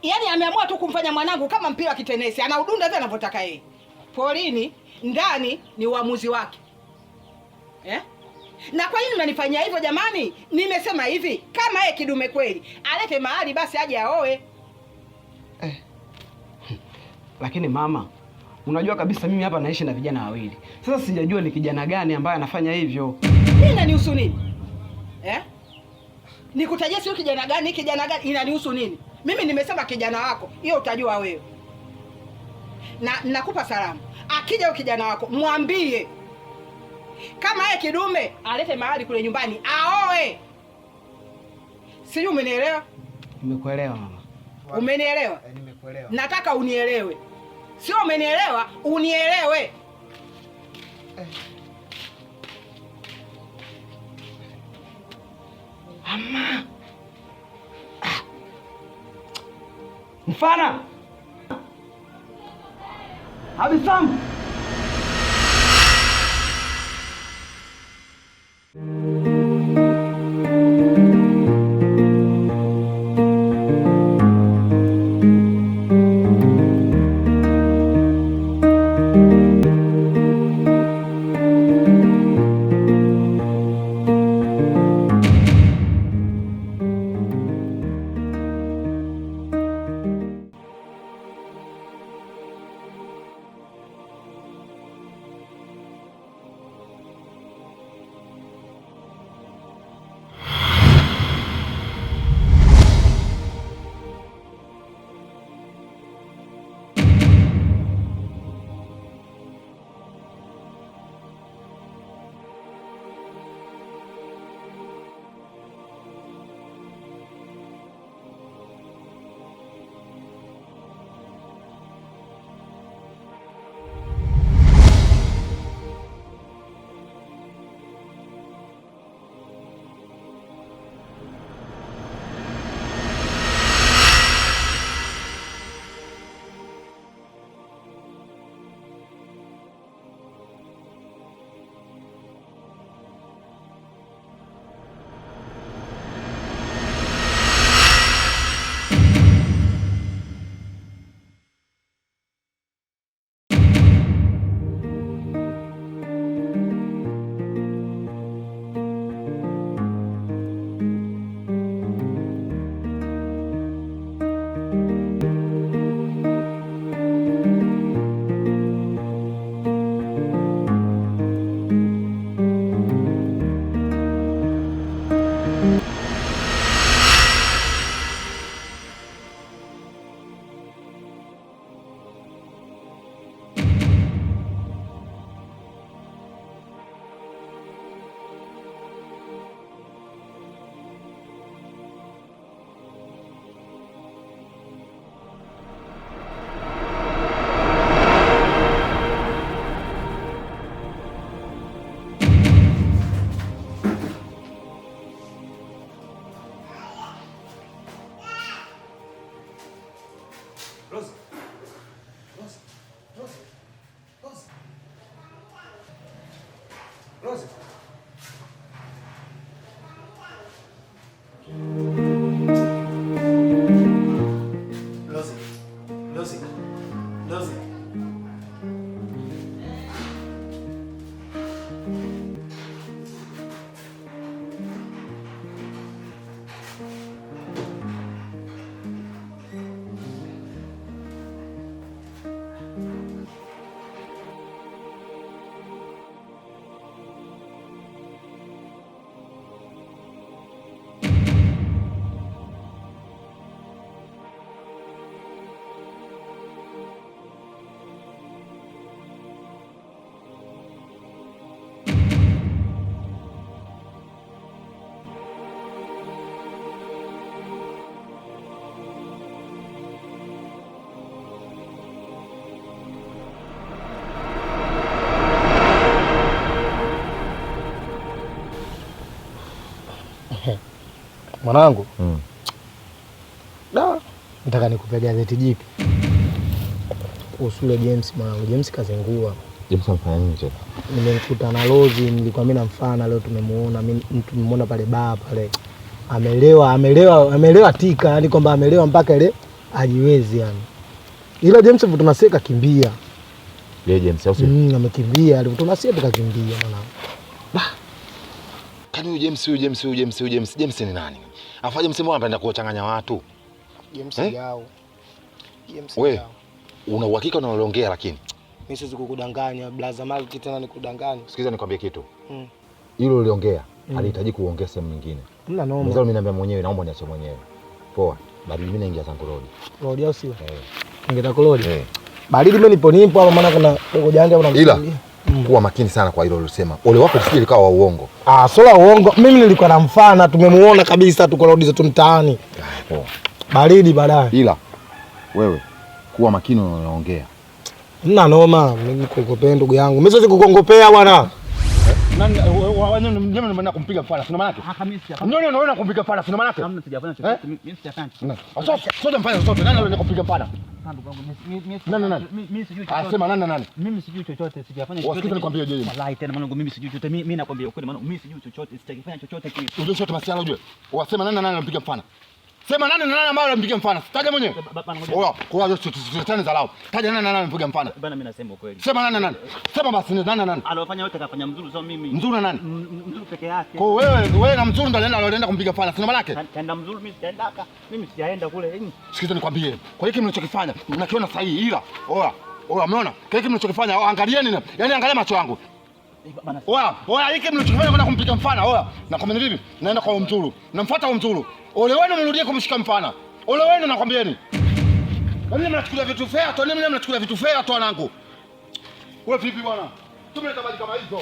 [SPEAKER 2] Yaani ameamua tu kumfanya mwanangu kama mpira wa kitenesi, anaudunda vile anavyotaka yeye. Polini, ndani ni uamuzi wake. Na kwa nini mnanifanyia hivyo jamani? Nimesema hivi, kama yeye kidume kweli, alete mahali basi aje aoe.
[SPEAKER 1] Lakini mama, unajua kabisa mimi hapa naishi na vijana wawili. Sasa sijajua ni kijana gani ambaye anafanya hivyo.
[SPEAKER 2] Mimi inanihusu nini? Eh? Nikutajie sio kijana gani, kijana gani inanihusu nini? Mimi nimesema kijana wako, hiyo utajua wewe. Na nakupa salamu. Akija huyo kijana wako, mwambie kama yeye kidume alete mahali kule nyumbani aoe. Sijui umenielewa?
[SPEAKER 1] Nimekuelewa mama.
[SPEAKER 2] Umenielewa?
[SPEAKER 1] Nimekuelewa.
[SPEAKER 2] Nataka unielewe. Sio umenielewa, unielewe.
[SPEAKER 1] Ama. Mfana. Abisam.
[SPEAKER 10] Mwanangu, da, nataka nikupe gazeti jipya kuhusu yule James. Mwanangu, James kazingua.
[SPEAKER 12] James amfanya nini tena?
[SPEAKER 10] Nimemkuta na Rozi, nilikuwa mimi namfana, leo tumemuona, mimi tumemuona pale baa pale. Amelewa, amelewa, amelewa tika, yani kwamba amelewa mpaka ile ajiwezi yani. Ila James alipotunasia kakimbia.
[SPEAKER 12] Yeye James au sio?
[SPEAKER 10] Amekimbia, alipotunasia tukakimbia mwanangu.
[SPEAKER 12] Kani huyu James, huyu James, huyu James, huyu James, James ni nani? Afa James mbona anapenda kuwachanganya watu?
[SPEAKER 10] James yao. James
[SPEAKER 12] yao. Una uhakika unaloongea lakini?
[SPEAKER 10] Mimi siwezi kukudanganya, blaza Malki, tena nikudanganye.
[SPEAKER 12] Sikiza nikwambie kitu. Hilo uliongea, alihitaji kuongea sehemu nyingine.
[SPEAKER 10] Hamna noma.
[SPEAKER 12] Mzee mimi naambia mwenyewe, naomba niache mwenyewe. Poa. Baridi mimi naingia zangu road.
[SPEAKER 10] Road au sio? Eh. Ningetaka road. Eh. Baridi mimi nipo hapa maana kuna dogo janja hapo
[SPEAKER 12] namsikia. Ila kuwa makini sana kwa hilo ulilosema. Ole wako usije likawa wa uongo.
[SPEAKER 10] Ah, sio la uongo. Mimi nilikuwa na mfana, tumemuona kabisa tuko road zetu mtaani.
[SPEAKER 12] Poa.
[SPEAKER 10] Baridi baadaye.
[SPEAKER 12] Ila wewe kuwa makini unaongea.
[SPEAKER 10] Hamna noma, mimi nikukopea ndugu yangu. Mimi siwezi kukongopea bwana.
[SPEAKER 12] Nani wewe nani kumpiga mfana? Sina maana yake. Nani unaona kumpiga mfana? Sina maana yake.
[SPEAKER 13] Hamna, sijafanya chochote. Mimi sijafanya chochote.
[SPEAKER 12] Sasa sote mfanya sote. Nani anaenda kumpiga mfana?
[SPEAKER 13] Ndugu wangu mimi
[SPEAKER 12] nani?
[SPEAKER 13] Mimi sijui chochote.
[SPEAKER 12] Asema nani nani?
[SPEAKER 13] Mimi sijui chochote, sijafanya chochote.
[SPEAKER 12] Wasikiza nikwambie je.
[SPEAKER 13] Wallahi tena mwanangu mimi sijui chochote. Mimi nakwambia ukweli mwanangu mimi sijui chochote, sitakifanya chochote kile.
[SPEAKER 12] Unajua sote masiala ujue. Wasema nani nani anampiga mfana? Sema nani na nani ambaye anampiga mfana? Taja mwenyewe. Oya, kwa hiyo tusiletane dharau. Taja nani na nani anampiga mfana?
[SPEAKER 13] Bana mimi nasema ukweli.
[SPEAKER 12] Sema nani na nani? Sema basi nani na nani?
[SPEAKER 13] Alofanya yote akafanya Mzuru sio mimi.
[SPEAKER 12] Mzuru na nani?
[SPEAKER 13] Mzuru peke yake.
[SPEAKER 12] Kwa hiyo wewe na Mzuru ndo anaenda kumpiga mfana. Sina maana yake?
[SPEAKER 13] Kaenda Mzuru mimi sijaenda. Mimi sijaenda kule.
[SPEAKER 12] Sikiza nikwambie. Kwa hiki mnachokifanya mnakiona sahihi ila oya, oya umeona? Kwa hiki mnachokifanya angalieni. Yaani angalia macho yangu. Oya, oya hiki mnachokifanya kwenda kumpiga mfana, oya. Na kwa nini vipi? Naenda kwa Mzuru. Namfuata Mzuru. Ole wenu mrudie kumshika mfana. Ole wenu nakwambieni. Mimi mnachukulia vitu fair tu, mimi mnachukulia vitu fair tu wanangu. Wewe vipi bwana? Tumeleta habari kama hizo.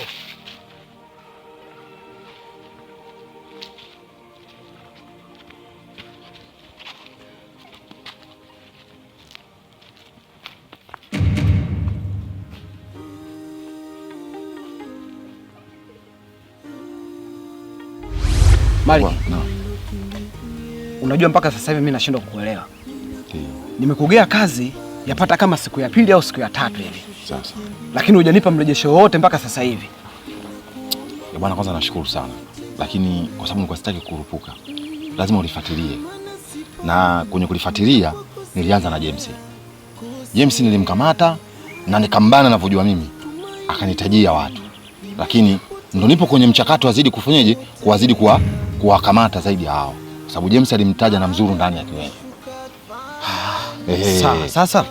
[SPEAKER 1] Malik. No. Unajua mpaka sasa hivi mimi nashindwa kukuelewa. Nimekugea kazi yapata kama siku ya pili au siku ya tatu hivi.
[SPEAKER 12] Sasa.
[SPEAKER 1] Lakini hujanipa mrejesho wowote mpaka sasa hivi.
[SPEAKER 12] Ya bwana, kwanza nashukuru sana. Lakini kwa sababu nilikuwa sitaki kurupuka, lazima ulifuatilie. Na kwenye kulifuatilia nilianza na James. James nilimkamata na nikambana ninavyojua mimi. Akanitajia watu. Lakini ndo nipo kwenye mchakato azidi kufanyeje? Kuwazidi kuwakamata zaidi hao. Kwa sababu James alimtaja na Mzuru ndani ya kiwenye.
[SPEAKER 1] Sawa, sasa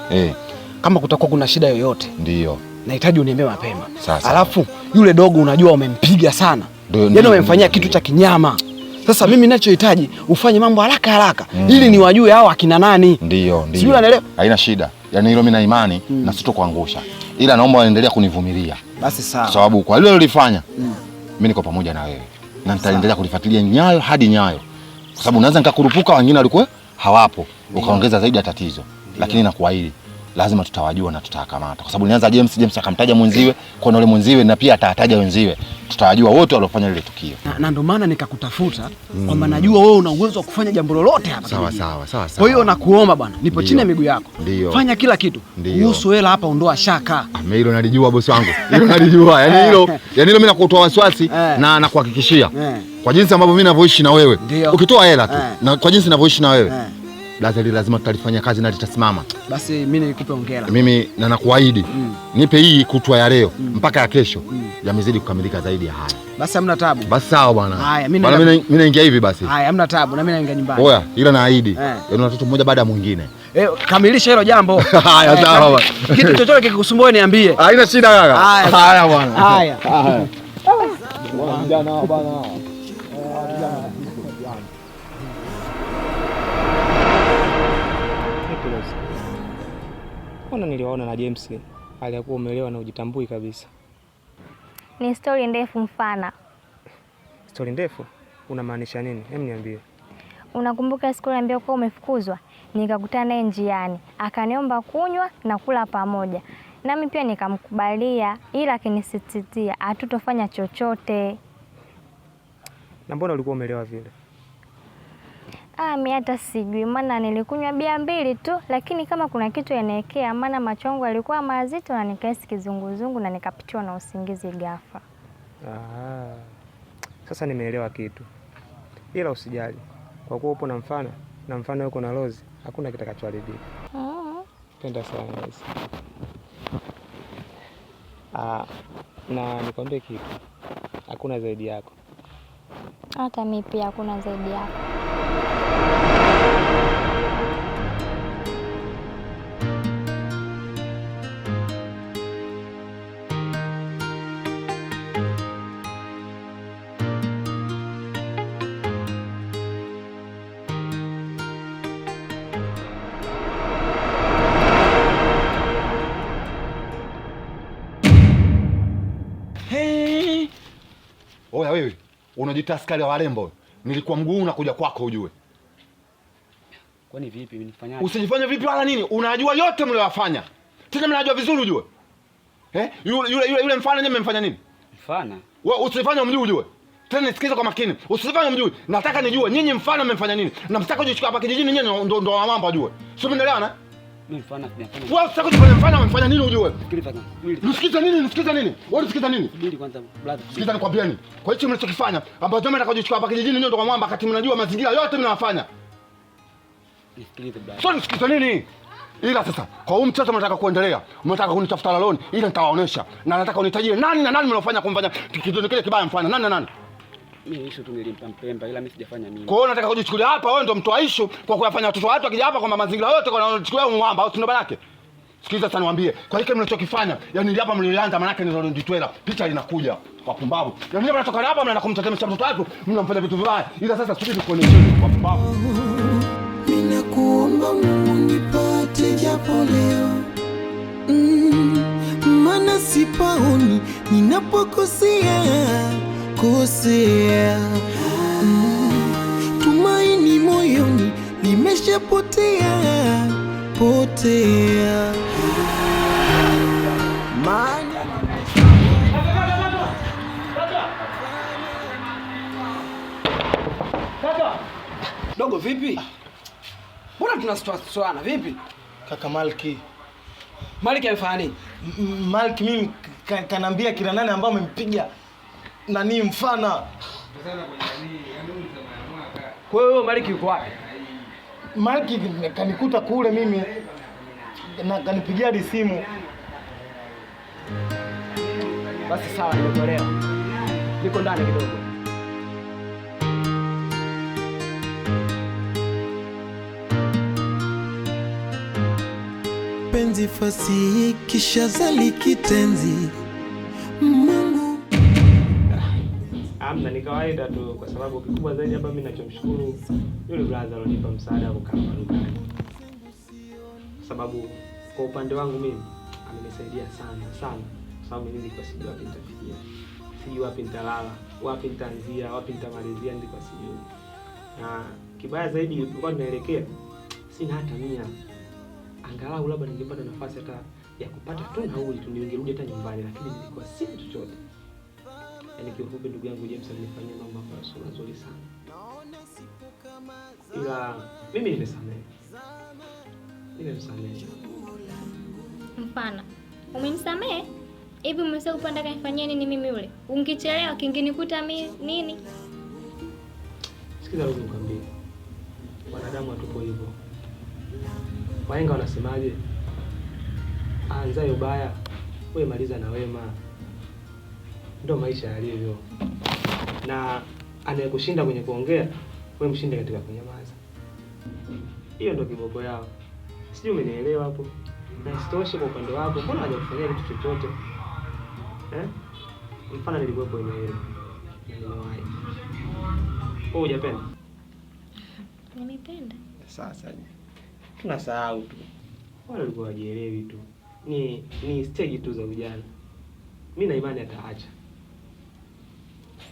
[SPEAKER 1] kama kutakuwa kuna shida yoyote
[SPEAKER 12] ndio
[SPEAKER 1] nahitaji uniambie mapema.
[SPEAKER 12] Sasa.
[SPEAKER 1] Alafu yule dogo unajua umempiga sana. Yaani umemfanyia kitu cha kinyama. Sasa mimi ninachohitaji ufanye mambo haraka haraka ili niwajue hao akina nani.
[SPEAKER 12] Ndio, ndio.
[SPEAKER 1] Sijui unanielewa?
[SPEAKER 12] Haina shida. Yaani hilo mimi na imani na sitokuangusha. Ila naomba waendelea kunivumilia.
[SPEAKER 1] Basi sawa.
[SPEAKER 12] Kwa sababu kwa lile ulilofanya mimi niko pamoja na wewe. Na nitaendelea kulifuatilia nyayo hadi nyayo. Kwa sababu naweza nikakurupuka wengine walikuwa hawapo, ukaongeza zaidi ya tatizo. Lakini nakuahidi lazima tutawajua na tutawakamata. Kwa sababu nilianza James akamtaja mwenziwe, kwa yule mwenziwe na pia atataja wenziwe. Tutawajua wote waliofanya lile tukio.
[SPEAKER 1] Na ndio maana nikakutafuta kwamba najua wewe una uwezo wa kufanya jambo lolote hapa.
[SPEAKER 12] Sawa sawa sawa sawa.
[SPEAKER 1] Kwa hiyo nakuomba bwana, nipo chini ya miguu yako.
[SPEAKER 12] Ndiyo.
[SPEAKER 1] Fanya kila kitu. Kuhusu hela hapa ondoa shaka.
[SPEAKER 12] Mimi hilo nalijua bosi wangu. Hilo nalijua. Yaani hilo, yaani hilo mimi nakutoa wasiwasi na nakuhakikishia. Kwa jinsi ambavyo mimi ninavyoishi na wewe. Ukitoa hela tu na kwa jinsi ninavyoishi na wewe. Lazima tutalifanya kazi na litasimama.
[SPEAKER 1] Basi mimi nikupe hongera.
[SPEAKER 12] Mimi na nakuahidi nipe hii kutwa ya leo mpaka ya kesho yamezidi kukamilika zaidi ya haya.
[SPEAKER 1] Basi hamna taabu.
[SPEAKER 12] Basi sawa bwana.
[SPEAKER 1] Haya mimi
[SPEAKER 12] naingia hivi basi.
[SPEAKER 1] Haya hamna taabu na mimi naingia nyumbani.
[SPEAKER 12] Oya, ila naahidi. Yaani watoto mmoja baada ya mwingine.
[SPEAKER 1] Kamilisha hilo jambo.
[SPEAKER 12] Haya sawa bwana.
[SPEAKER 1] Kitu chochote kikikusumbua niambie.
[SPEAKER 12] Haina shida kaka. Haya bwana.
[SPEAKER 1] Haya.
[SPEAKER 12] Haya. Vijana bwana.
[SPEAKER 5] Mbona niliwaona na James aliyakuwa umeelewa na ujitambui kabisa.
[SPEAKER 15] Ni story ndefu mfana.
[SPEAKER 5] Story ndefu? Unamaanisha nini? Hem niambie.
[SPEAKER 15] Unakumbuka siku niambia kwa umefukuzwa? Nikakutana naye njiani, akaniomba kunywa na kula pamoja. Nami pia nikamkubalia, ila akinisisitizia hatutofanya chochote.
[SPEAKER 5] Na mbona ulikuwa umeelewa vile?
[SPEAKER 15] Mimi hata sijui, maana nilikunywa bia mbili tu, lakini kama kuna kitu yanaekea, maana macho yangu yalikuwa mazito na nikahisi kizunguzungu na nikapitiwa na usingizi ghafla.
[SPEAKER 5] Sasa nimeelewa kitu. Ila usijali. Kwa kuwa upo na mfano, na mfano yuko na Rose, hakuna kitakachoharibika. Penda sana Rose. Na nikwambie kitu. Hakuna zaidi yako.
[SPEAKER 15] Hata mimi pia hakuna zaidi yako.
[SPEAKER 12] Unajiita askari wa warembo. Nilikuwa mguu unakuja kwako ujue.
[SPEAKER 9] Kwani vipi nifanyaje?
[SPEAKER 12] Usijifanye vipi wala nini? Unajua yote mliyofanya. Tena mnajua vizuri ujue. Eh? Yule yule yule mfana nyinyi mmemfanya nini?
[SPEAKER 9] Mfana?
[SPEAKER 12] Wewe usifanye umjui ujue. Tena nisikize kwa makini. Usifanye mjui. Nataka nijue nyinyi mfano mmemfanya nini? Na msitaki kujichukua hapa kijijini nyinyi ndo wa mambo ajue. Sio mnaelewana?
[SPEAKER 9] Mimi mfano sijafanya.
[SPEAKER 12] Wewe usitaki kujifanya mfano mmemfanya nini ujue?
[SPEAKER 9] Sikiliza kwanza.
[SPEAKER 12] Nisikize nini? Nisikize nini? Wewe nisikize nini?
[SPEAKER 9] Subiri kwanza brother.
[SPEAKER 12] Sikiza nikwambieni. Kwa hicho mnachokifanya ambacho mimi nataka kujichukua hapa kijijini nyinyi ndo kwa mwamba wakati mnajua mazingira yote mnayofanya.
[SPEAKER 9] Nisikilize brother.
[SPEAKER 12] Sio nisikize nini? Ila sasa kwa huu mchezo mnataka kuendelea, mnataka kunitafuta laloni, ila nitawaonesha. Na nataka unitajie nani na nani mliofanya kumfanya kitu kile kibaya mfano nani na nani?
[SPEAKER 9] Mimi issue tu nilimpa Mpemba ila mimi sijafanya mimi.
[SPEAKER 12] Kwa hiyo nataka kujichukulia hapa wewe ndo mtoa issue kwa kuyafanya watoto wa watu akija hapa kwamba mazingira yote kwa wanachukulia mwamba au si ndo manake? Sikiliza sasa niwaambie, kwa hiki mnachokifanya, yani hapa mlilianza manake ndio nditwela. Picha linakuja kwa pumbavu. Yani hapa natoka hapa mnaenda kumtetemesha mtoto watu, mnamfanya vitu vibaya. Ila sasa subiri kuonesheni kwa pumbavu.
[SPEAKER 3] Ninakuomba Mungu nipate japo leo, maana sipaoni ninapokosea kosea. Tumaini moyoni limeshapotea potea. Maana
[SPEAKER 1] Kaka. Dogo vipi? Mbona tunaswaswana vipi?
[SPEAKER 10] Kaka Malki.
[SPEAKER 1] Malki amefanya nini?
[SPEAKER 10] Malki mimi kanambia kila nani ambao amempiga nani mfana.
[SPEAKER 1] Kwa hiyo Malki yuko wapi?
[SPEAKER 10] Malki kanikuta kule mimi na kanipigia hadi simu.
[SPEAKER 1] Basi sawa, nimekuelewa. Niko ndani kidogo.
[SPEAKER 3] Penzi fasihi kisha zali kitenzi Mungu.
[SPEAKER 5] Amna, ni kawaida tu, kwa sababu kikubwa zaidi hapa mimi ninachomshukuru yule brother alionipa msaada wa kukaa dukani, kwa sababu kwa upande wangu mimi amenisaidia sana sana, kwa sababu mimi nilikuwa sijui wapi nitafikia, sijui wapi nitalala, wapi nitaanzia, wapi nitamalizia, nilikuwa sijui. Na kibaya zaidi nilikuwa ninaelekea sina hata 100. Angalau labda ningepata nafasi hata ya kupata tu nauli tu ningerudi hata nyumbani, lakini nilikuwa sina chochote. Yaani kiufupi ndugu yangu James alinifanyia mambo ambayo sio mazuri sana. Ila mimi nimesamehe. Nimemsamehe.
[SPEAKER 15] Mfano, umenisamehe? Hivi umesahau kupanda kanifanyia nini mimi yule? Ungichelewa kinginikuta mimi nini?
[SPEAKER 5] Sikiza wewe nikwambie. Wanadamu hatupo hivyo. Wahenga wanasemaje? Anzaye ubaya, wewe maliza na wema. Ndio maisha yalivyo. Na anayekushinda kwenye kuongea, wewe mshinde katika kunyamaza. Hiyo ndio kiboko yao. Sijui umenielewa hapo. Na isitoshe kwa upande wako, mbona hajakufanyia kitu chochote? Eh? Mfano nilikuwepo eneo hilo. Na nimewahi. Wewe hujapenda?
[SPEAKER 15] Nimependa.
[SPEAKER 5] Sasa tunasahau tu. Wale walikuwa wajielewi tu. Ni stage tu za ujana. Mimi na imani ataacha.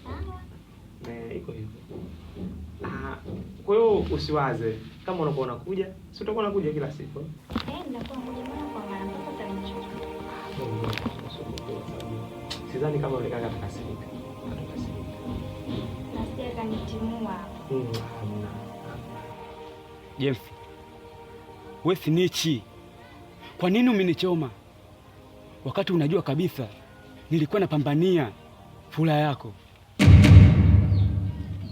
[SPEAKER 15] Sawa.
[SPEAKER 5] Iko hivyo. Kwa hiyo usiwaze kama unakuwa unakuja, si utakuwa unakuja kila siku.
[SPEAKER 15] Nitakuwa nakuja mara kwa mara mpaka utanichoka.
[SPEAKER 5] Sidhani kama yule kaka atakasirika. Atakasirika.
[SPEAKER 15] Nasikia kanitimua.
[SPEAKER 5] Hamna.
[SPEAKER 9] James, wewe sinichi. Kwa nini umenichoma? Wakati unajua kabisa nilikuwa napambania furaha yako.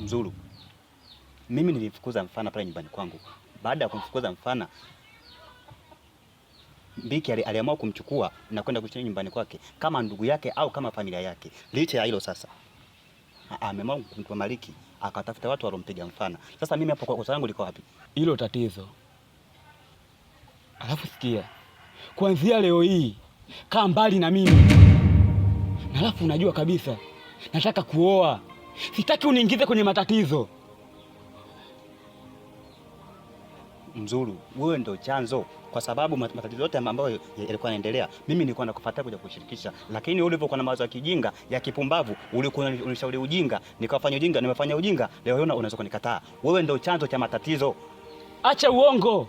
[SPEAKER 13] Mzuru, mimi nilimfukuza Mfana pale nyumbani kwangu. Baada ya kumfukuza Mfana, Mbiki aliamua kumchukua na kwenda kuishi nyumbani kwake kama ndugu yake au kama familia yake. Licha ya hilo sasa, ameamua kumtoa Maliki, akatafuta watu walompiga Mfana. Sasa mimi hapo kosa langu liko wapi?
[SPEAKER 9] Hilo tatizo. Alafu sikia, kuanzia leo hii kaa mbali na mimi. Na alafu unajua kabisa nataka kuoa, sitaki uniingize kwenye matatizo.
[SPEAKER 13] Mzuru, wewe ndo chanzo, kwa sababu matatizo yote ambayo yalikuwa yanaendelea, mimi nilikuwa nakufuata kuja kushirikisha, lakini wewe ulivyokuwa na mawazo ya kijinga ya kipumbavu, ulikuwa unishauri ujinga, nikafanya ujinga, nimefanya ujinga, leo hiyo unaweza kunikataa. Wewe ndo chanzo cha matatizo.
[SPEAKER 9] Acha uongo.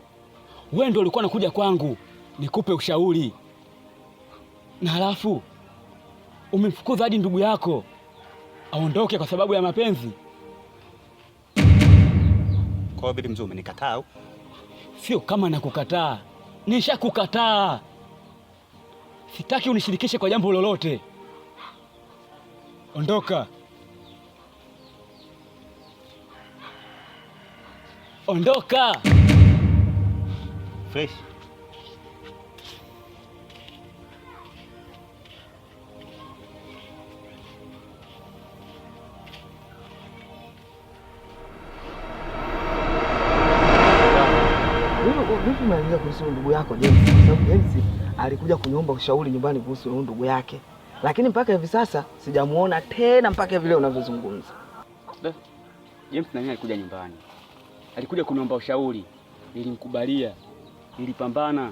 [SPEAKER 9] Wewe ndio ulikuwa unakuja kwangu nikupe ushauri, na halafu umemfukuza hadi ndugu yako aondoke kwa sababu ya mapenzi.
[SPEAKER 13] Kwa hiyo vipi Mzuru, umenikataa au?
[SPEAKER 9] Sio kama nakukataa, nishakukataa. Sitaki unishirikishe kwa jambo lolote. Ondoka, ondoka.
[SPEAKER 13] Fresh.
[SPEAKER 1] Vipi umeanza kuhusu ndugu yako James? Kwa sababu James alikuja kuniomba ushauri nyumbani kuhusu huyu ndugu yake, lakini mpaka hivi sasa sijamuona tena mpaka hivi leo unavyozungumza.
[SPEAKER 9] James na mimi alikuja nyumbani, alikuja kuniomba ushauri, nilimkubalia, nilipambana,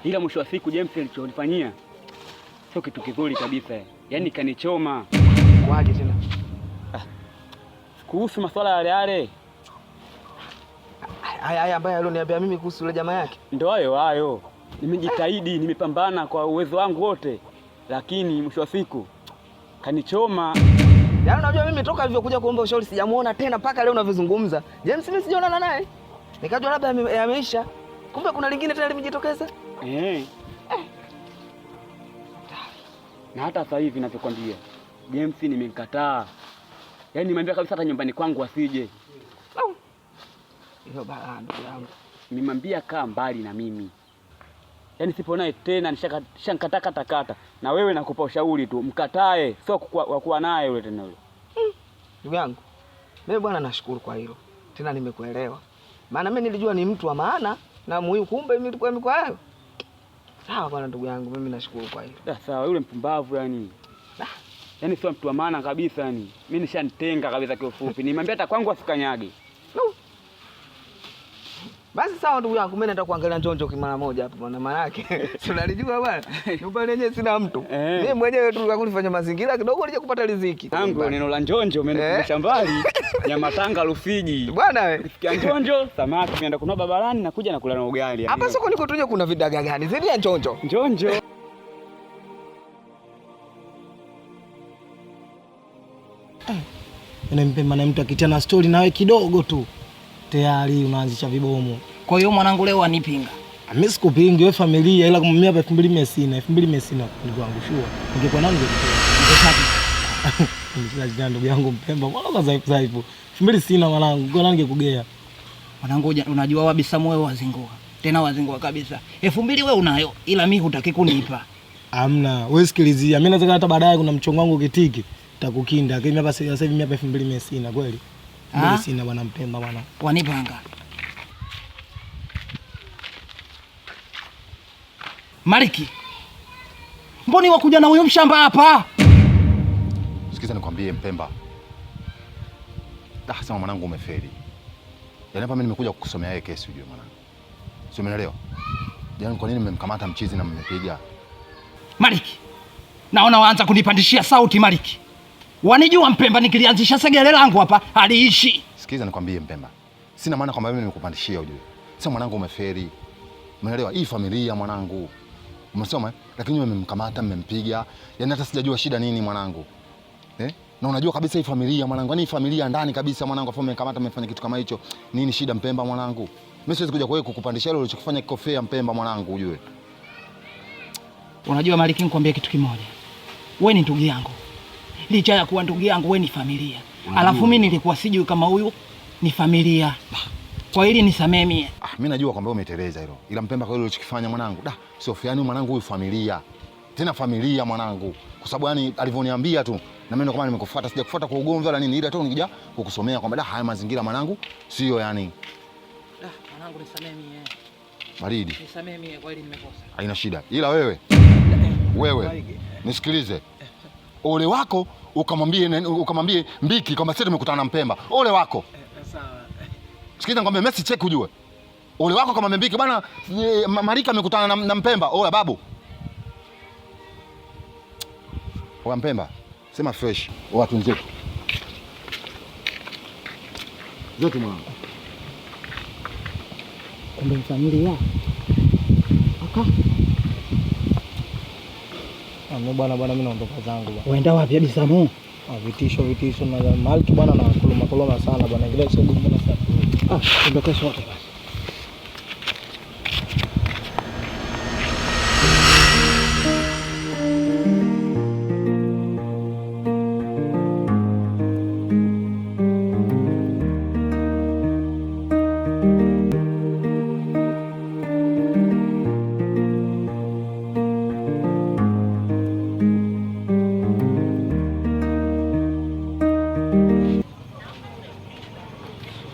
[SPEAKER 9] ila mwisho wa siku James alichonifanyia sio kitu kizuri kabisa, yaani kanichoma.
[SPEAKER 1] Waje tena
[SPEAKER 9] kuhusu masuala yale yale
[SPEAKER 1] haya haya ambayo alioniambia mimi kuhusu yule jamaa yake,
[SPEAKER 9] ndo hayo hayo. Nimejitahidi, nimepambana kwa uwezo wangu wote, lakini mwisho wa siku kanichoma.
[SPEAKER 1] Yaani unajua mimi toka alivyokuja kuomba ushauri sijamuona tena mpaka leo unavyozungumza. James mimi sijaonana naye. Nikajua labda ameisha. Kumbe kuna lingine tena limejitokeza.
[SPEAKER 9] Na hata sasa hivi ninavyokuambia, James nimemkataa. Yaani nimemwambia kabisa hata nyumbani kwangu asije.
[SPEAKER 1] Hiyo balaa ndugu yangu.
[SPEAKER 9] Nimemwambia kaa mbali na mimi. Yaani sipo naye tena, nishankataa kata kata. Na wewe nakupa ushauri tu, mkatae, sio kwa kuwa naye yule tena yule.
[SPEAKER 1] Ndugu yangu, mimi bwana nashukuru kwa hilo. Tena nimekuelewa. Maana mimi nilijua ni mtu wa maana na muhimu, kumbe mimi nilikuwa miko hayo. Sawa bwana ndugu yangu, mimi nashukuru kwa hilo.
[SPEAKER 9] Sawa, yule mpumbavu yani. Yaani sio mtu wa maana kabisa yani. Mimi nishanitenga kabisa kiufupi. Nimemwambia hata kwangu asikanyage.
[SPEAKER 1] No. Basi sawa ndugu yangu, mimi naenda kuangalia njonjo mara moja hapo bwana, maana yake si unalijua bwana. Nyumba yenyewe sina mtu. Mimi mwenyewe tu kunifanya mazingira kidogo nije kupata riziki.
[SPEAKER 9] Tangu neno la njonjo umenikumbusha mbali. Nyama Tanga Rufiji.
[SPEAKER 1] Bwana wewe.
[SPEAKER 9] Sikia njonjo, samaki tumeenda kununua barabarani na kuja na kula na ugali.
[SPEAKER 1] Hapa soko niko tuje kuna vidaga gani? Zaidi ya njonjo.
[SPEAKER 9] Njonjo.
[SPEAKER 10] Mpemba na mtu akitana story nawe kidogo tu tayari unaanzisha vibomu.
[SPEAKER 11] Kwa hiyo mwanangu leo anipinga.
[SPEAKER 10] Mimi sikupingi wewe familia, ila mimi hapa 2400, 2400 ndugu wangu shua. Ningekuwa nani ningekutoa. Ningekutoa ndugu yangu Mpemba. Mbona kwa dhaifu dhaifu? 2000 mwanangu, kwa nani ningekugea?
[SPEAKER 11] Mwanangu unajua wabisamu wewe wazingua. Tena wazingua kabisa. 2000 wewe unayo, ila mimi hutaki kunipa.
[SPEAKER 10] Hamna, wewe sikilizia. Mimi naweza hata baadaye kuna mchongo wangu kitiki takukinda. Lakini hapa sasa hivi mimi hapa 2400 kweli. Mimi sina bwana Mpemba bwana.
[SPEAKER 11] Wanipanga. Maliki, mboni wakuja na huyo mshamba hapa?
[SPEAKER 12] Sikiza nikwambie Mpemba. Sema mwanangu umefeli. Yaani hapa mimi nimekuja kukusomea yeye kesi ujue mwanangu. Sio, umeelewa? Yaani kwa nini mmemkamata mchizi na mmepiga?
[SPEAKER 11] Maliki, naona waanza kunipandishia sauti Maliki. Wanijua Mpemba nikilianzisha segele langu hapa aliishi.
[SPEAKER 12] Sikiza nikwambie Mpemba. Sina maana kwamba mimi nimekupandishia ujue. Sema mwanangu umefeli. Umeelewa? Hii familia mwanangu. Umesoma? Lakini mmemkamata mmempiga. Yaani hata sijajua shida nini mwanangu. Na unajua kabisa hii familia mwanangu, yaani hii familia ndani kabisa mwanangu, afu mmemkamata mmefanya kitu kama hicho. Nini shida Mpemba mwanangu? Mimi siwezi kuja kwa wewe kukupandishia ile ulichokifanya kikofea Mpemba mwanangu ujue.
[SPEAKER 11] Unajua Maliki, nikwambie kitu kimoja. Wewe ni ndugu yangu. Licha ya kuwa ndugu yangu wewe ni familia. Alafu mimi nilikuwa sijui kama huyu ni familia. Kwa hili nisamee mie.
[SPEAKER 12] Mimi najua kwamba umeteleza hilo. Ila Mpemba kwa hilo ulichokifanya mwanangu, sio fair. Mwanangu huyu familia. Tena familia mwanangu. Kwa sababu yani alivyoniambia tu na mimi ndo kama nimekufuata, sijakufuata kwa ugomvi wala nini, ila tu nikija kukusomea kwamba haya mazingira mwanangu sio yani.
[SPEAKER 11] Mwanangu nisamee mie.
[SPEAKER 12] Baridi.
[SPEAKER 11] Nisamee mie kwa hili nimekosa.
[SPEAKER 12] Haina shida. Ila wewe nisikilize. Ole wako ukamwambie Mbiki kwamba sisi tumekutana na Mpemba. Ole wako.
[SPEAKER 10] Sawa.
[SPEAKER 12] Sikiliza nikwambie, mimi si check ujue. Ole wako kama Mbiki bwana, Marika amekutana na Mpemba. Oya babu. Oya Mpemba, sema fresh. Oya tunzetu. Zetu mwanangu.
[SPEAKER 2] Kumbe mfamilia. Aka.
[SPEAKER 10] Mimi bwana mimi naondoka zangu bwana.
[SPEAKER 2] Uenda wapi hadi Samu?
[SPEAKER 10] Vitisho vitisho na Malki bwana na kuluma kuluma sana bwana. Ile sio gumu sana.
[SPEAKER 2] Ondoke sote basi.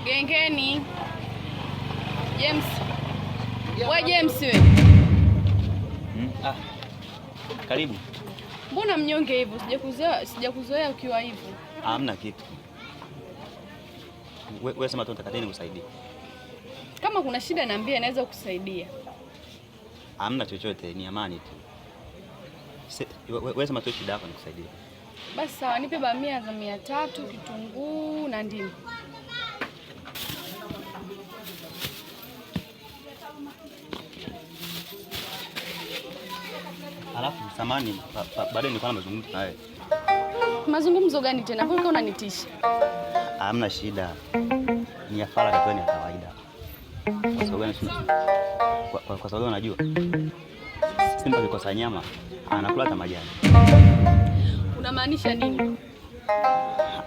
[SPEAKER 8] Gengeni. James. We James we.
[SPEAKER 13] Karibu.
[SPEAKER 8] Mbona mnyonge hivyo? Sijakuzoea ukiwa hivyo.
[SPEAKER 13] Hamna kitu. Wewe sema tu nataka nini nikusaidie.
[SPEAKER 8] Kama kuna shida niambie, naweza kukusaidia.
[SPEAKER 13] Hamna chochote, ni amani tu. Wewe sema tu shida yako nikusaidie.
[SPEAKER 8] Basi sawa, nipe bamia za 300, kitunguu na ndimu.
[SPEAKER 13] Alafu samani baadaye nilikuwa na mazungumzo na wewe.
[SPEAKER 8] Mazungumzo gani tena? Mbona unanitisha?
[SPEAKER 13] Hamna shida. Ni ya faragha tu, ni ya kawaida. Kwa sababu gani? Kwa sababu unajua simba akikosa nyama anakula hata majani.
[SPEAKER 8] Unamaanisha nini?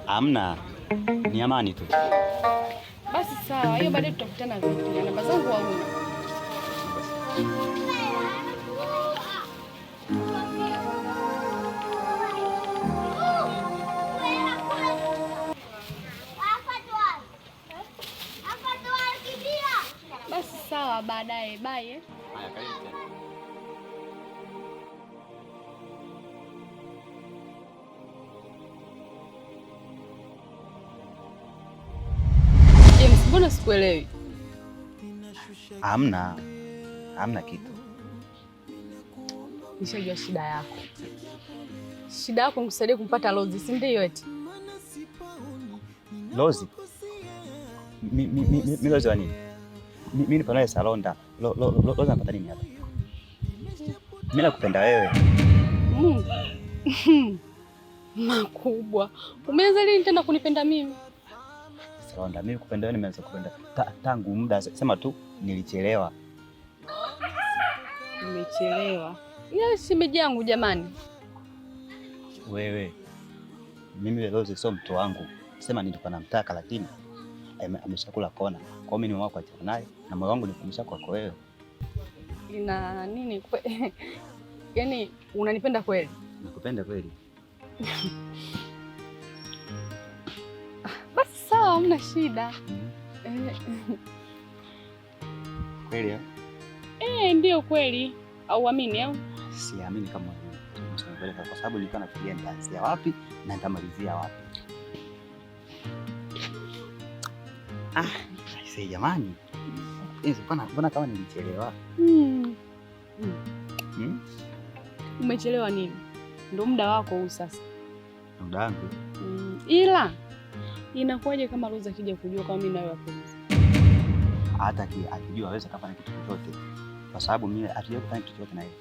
[SPEAKER 13] Hamna, ni amani tu.
[SPEAKER 8] Basi sawa, hiyo baadaye tutakutana vipi? Namba zangu hauna. Basi sawa, baadaye. Bye.
[SPEAKER 13] Haya, karibu tena.
[SPEAKER 8] James, mbona sikuelewi?
[SPEAKER 13] Hamna. Hamna kitu.
[SPEAKER 8] Nishajua shida yako. Shida yako nikusaidie kumpata Lozi, si ndio eti?
[SPEAKER 13] Lozi? Mi Lozi wa nini? Mimi nipo naye Salonda. Lozi anapata nini hapa? Mimi nakupenda wewe.
[SPEAKER 8] Mungu. Makubwa. Umeanza lini tena kunipenda mimi?
[SPEAKER 13] Salonda, mimi kupenda wewe nimeanza kupenda tangu muda, sema tu nilichelewa.
[SPEAKER 8] Nimechelewa. Ila shemeji yangu jamani.
[SPEAKER 13] Wewe. Mimi Lozi sio mtu wangu. Sema nilikuwa namtaka lakini ameshakula kona. Kwa hiyo mimi nimeamua kuachana naye na moyo wangu nikumisha kwako wewe.
[SPEAKER 8] Ina nini? Yaani unanipenda kweli?
[SPEAKER 13] Nakupenda kweli.
[SPEAKER 8] Basi sawa, hamna shida.
[SPEAKER 13] Kweli?
[SPEAKER 8] Ndio kweli. Au uamini au?
[SPEAKER 13] Siamini kama wewe. Kwa sababu nilikuwa nafikiria nitaanzia wapi na nitamalizia wapi. Sasa jamani. Mbona kama nilichelewa?
[SPEAKER 8] Umechelewa nini? Ndio muda wako huu sasa.
[SPEAKER 13] Muda wangu.
[SPEAKER 8] Ila inakuwaje kama Roza akija kujua kama mimi nawe wapenzi?
[SPEAKER 13] Hata akijua hawezi kufanya kitu chochote. Kwa sababu mimi hatujawahi kufanya kitu chochote na yeye.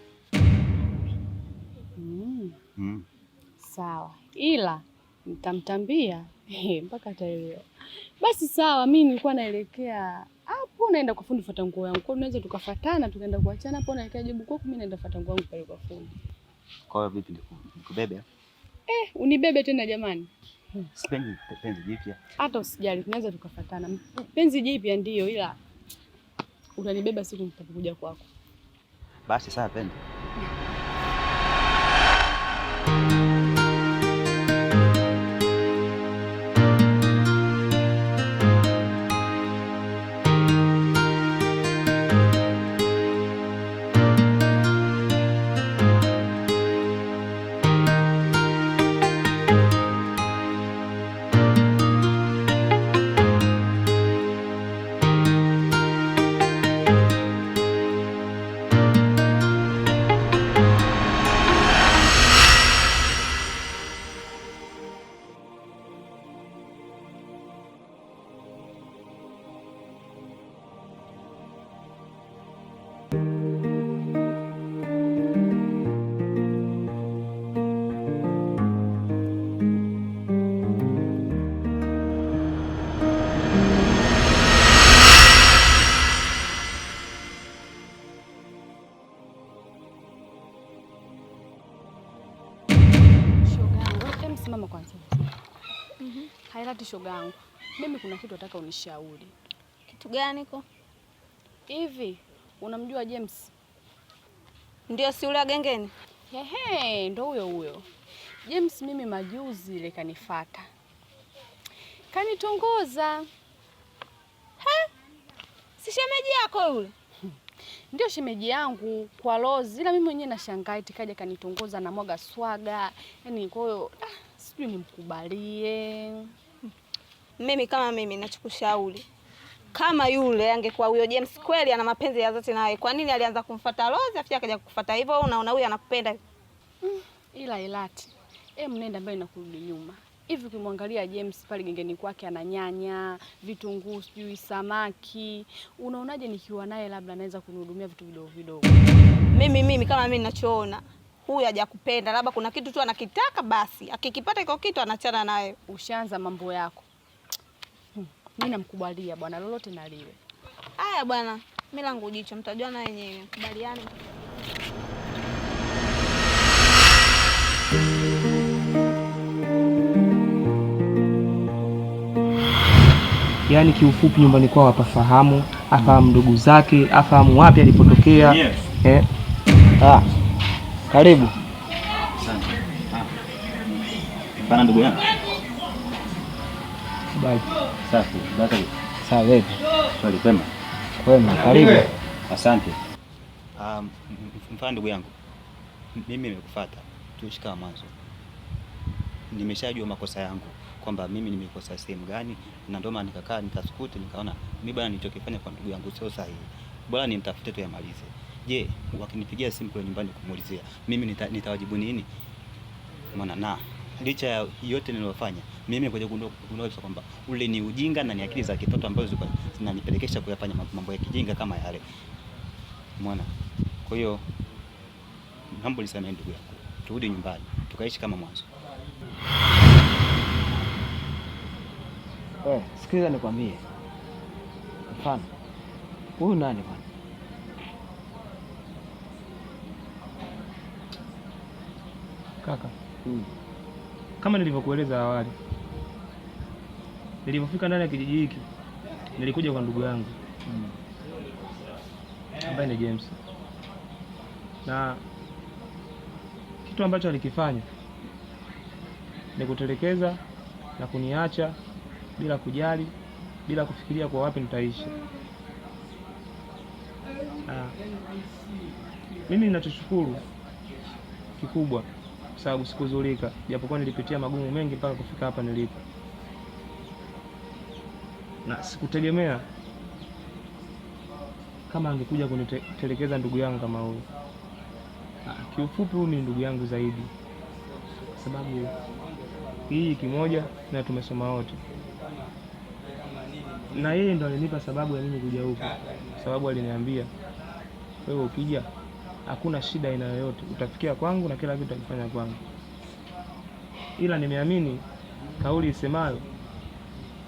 [SPEAKER 8] Sawa. Ila nitamtambia mpaka ataelewa. Basi sawa, mimi nilikuwa naelekea hapo naenda kwa fundi kufuata nguo yangu. Kwa hiyo tunaweza tukafuatana tukaenda kuachana hapo, naelekea jibu kwako, mimi naenda kufuata nguo yangu pale kwa fundi.
[SPEAKER 13] Kwa hiyo vipi nikubebe?
[SPEAKER 8] Unibebe tena jamani.
[SPEAKER 13] Sipendi penzi jipya.
[SPEAKER 8] Hata usijali, tunaweza tukafuatana. Penzi jipya ndio, ila utanibeba siku nitakapokuja kwako.
[SPEAKER 13] Basi sawa penzi.
[SPEAKER 8] Ailati shoga yangu, mimi kuna kitu nataka unishauri.
[SPEAKER 16] Kitu gani ko?
[SPEAKER 8] Hivi unamjua James?
[SPEAKER 16] Ndio, si yule gengeni?
[SPEAKER 8] Ehe, ndo huyo huyo. James mimi majuzi ile kanifata, kanitongoza.
[SPEAKER 16] He? Si shemeji yako yule?
[SPEAKER 8] Ndio shemeji yangu kwa Rose, ila mimi mwenyewe nashangaa eti kaja kanitongoza na mwaga swaga. Yaani kwa hiyo sijui nimkubalie.
[SPEAKER 16] Mimi kama mimi nachokushauri, kama yule angekuwa huyo James kweli ana mapenzi ya dhati nawe, kwa nini alianza kumfuata Rose afi akaja kukufuata hivyo? Unaona huyu anakupenda.
[SPEAKER 8] Ila Elati, mnenda mbele na kurudi nyuma. Hivi ukimwangalia James pale gengeni kwake ana nyanya, vitunguu, sijui samaki. Unaonaje nikiwa naye labda anaweza kunihudumia vitu vidogo vidogo?
[SPEAKER 16] Mimi kama mimi ninachoona, huyu hajakupenda, labda kuna kitu tu anakitaka, basi akikipata iko kitu anachana naye.
[SPEAKER 8] Ushaanza mambo yako. Mimi namkubalia bwana, lolote na liwe.
[SPEAKER 16] Haya bwana, mimi langu jicho, mtajua na wenyewe. Kubaliane.
[SPEAKER 5] Yaani kiufupi nyumbani kwao apafahamu, afahamu ndugu zake, afahamu wapi alipotokea.
[SPEAKER 4] Yes.
[SPEAKER 1] Karibu.
[SPEAKER 4] Asante. Bana ndugu yangu.
[SPEAKER 5] Bye.
[SPEAKER 4] Safi, basi.
[SPEAKER 1] Sawa vipi?
[SPEAKER 4] Swali kwema.
[SPEAKER 1] Kwema, karibu.
[SPEAKER 4] Asante. Mfano ndugu yangu, mimi nimekufuata tuishi kama mwanzo. Nimeshajua makosa yangu kwamba mimi nimekosa sehemu gani, na ndio maana nikakaa nikasukuti nikaona mimi bwana nilichokifanya kwa ndugu yangu sio sahihi. Bora nimtafute tu yamalize. Je, wakinipigia simu kule nyumbani kumuulizia, mimi nitawajibu nini? Maana na licha ya yote niliyofanya, mimi kuja kugundua kwamba ule ni ujinga na ni akili za kitoto ambazo zilikuwa zinanipelekesha kuyafanya mambo ya kijinga kama yale. Umeona? Kwa hiyo mambo nisamee ndugu yangu. Turudi nyumbani, tukaishi kama mwanzo.
[SPEAKER 1] Sikiliza nikwambie. Mfano, huyu nani bwana?
[SPEAKER 5] Kaka. Kama nilivyokueleza awali, nilipofika ndani ya kijiji hiki nilikuja kwa ndugu yangu ambaye ni James, na kitu ambacho alikifanya ni kutelekeza na kuniacha bila kujali, bila kufikiria kwa wapi nitaishi. Mimi ninachoshukuru kikubwa, sababu sikuzulika, japokuwa nilipitia magumu mengi mpaka kufika hapa nilipo, na sikutegemea kama angekuja kunitelekeza ndugu yangu kama huyu. Kiufupi huyu ni ndugu yangu zaidi, sababu hii kimoja na tumesoma wote, na yeye ndo alinipa sababu ya mimi kuja huku, sababu aliniambia wewe ukija hakuna shida aina yoyote, utafikia kwangu na kila kitu utakifanya kwangu. Ila nimeamini kauli isemayo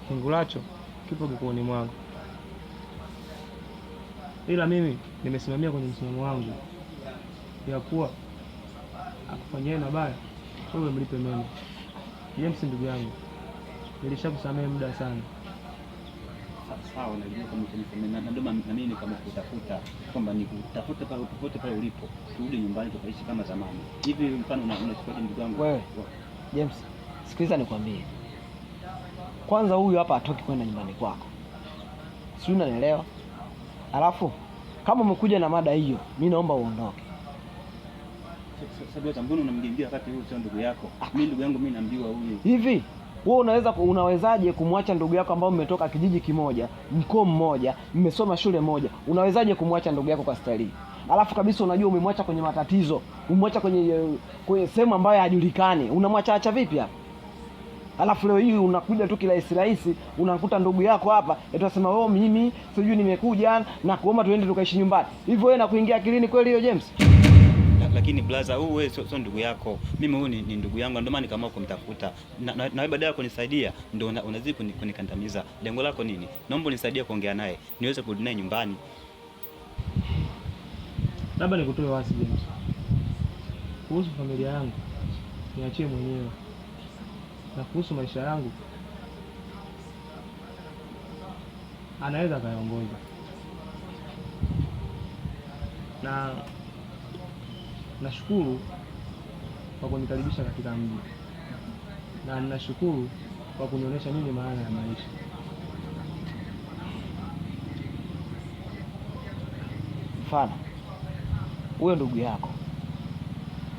[SPEAKER 5] kingulacho kipo kikuoni mwangu, ila mimi nimesimamia kwenye msimamo wangu ya kuwa akufanyia mabaya wewe mlipe mema. James ndugu yangu, nilishakusamehe muda sana.
[SPEAKER 13] Sawa, najua kama utanisamehe, na ndio maana mimi nikamkutafuta kwamba nikutafute pale popote pale ulipo, turudi nyumbani tukaishi kama zamani. Hivi mfano unachukuaje ndugu yangu?
[SPEAKER 1] Wewe James, sikiliza nikwambie. Kwanza huyu hapa hatoki kwenda nyumbani kwako, si unanielewa? Alafu kama umekuja na mada hiyo, mimi naomba uondoke.
[SPEAKER 13] Sasa mbona unamgeukia wakati huyu sio ndugu yako? Mimi ndugu yangu mimi namjua huyu.
[SPEAKER 1] Hivi wewe unawezaje kumwacha ndugu yako ambao mmetoka kijiji kimoja, mkoa mmoja, mmesoma shule moja? Unawezaje kumwacha ndugu yako kwa staili hii? Alafu kabisa unajua umemwacha kwenye matatizo, umemwacha kwenye sehemu ambayo hajulikani. Unamwacha acha vipi hapa? Alafu leo hii unakuja tu kirahisi rahisi, unakuta ndugu yako hapa, eti unasema wewe mimi sijui nimekuja na kuomba tuende tukaishi nyumbani. Hivyo wewe na kuingia akilini kweli hiyo James?
[SPEAKER 13] Lakini blaza, huyu wewe sio ndugu yako. Mimi huyu ni ndugu yangu, ndio maana nikaamua kumtafuta. Na wewe baadaye kunisaidia ndio unazidi kunikandamiza. Lengo lako nini? Naomba unisaidie kuongea naye, niweze kurudi naye nyumbani.
[SPEAKER 5] Labda nikutoe wasi James. Kuhusu familia yangu niachie mwenyewe. Na kuhusu maisha yangu anaweza akayaongoza, na nashukuru kwa kunikaribisha katika mji, na nashukuru kwa kunionyesha nini maana ya maisha.
[SPEAKER 1] Mfano, huyo ndugu yako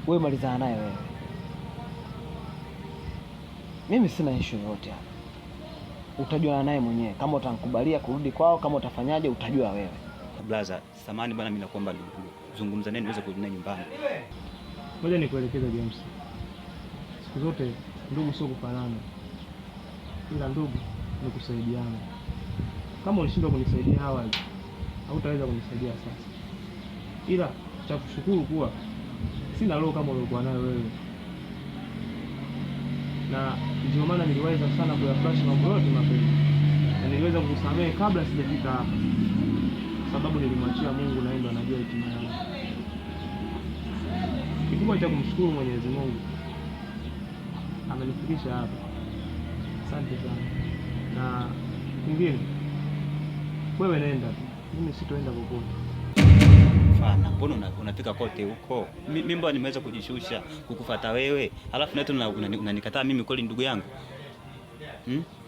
[SPEAKER 1] wewe malizana naye wewe, mimi sina issue yoyote hapa. Utajuana naye mwenyewe kama utamkubalia kurudi kwao, kama utafanyaje, utajua wewe.
[SPEAKER 13] Blaza, samahani bwana, mimi nakuomba zungumza naye niweze kurudi naye nyumbani.
[SPEAKER 5] Ngoja nikuelekeze James, siku zote ndugu sio kufanana, ila ndugu ni kusaidiana. Kama ulishindwa kunisaidia awali, hautaweza kunisaidia sasa, ila cha kushukuru kuwa sina roho kama uliokuwa nayo wewe, na ndio maana niliweza sana kuyaflash mambo yote mapema, na niliweza kukusamehe kabla sijafika hapa, sababu nilimwachia Mungu na yeye ndo anajua hekima yangu. Kikubwa cha kumshukuru Mwenyezi Mungu amenifikisha hapa. Asante sana. Na kingine, wewe nenda tu, mimi sitoenda popote.
[SPEAKER 13] Fana, mbona unapika kote huko? Mimi mbona nimeweza kujishusha kukufuata wewe, alafu na tena unanikataa mimi kweli ndugu yangu?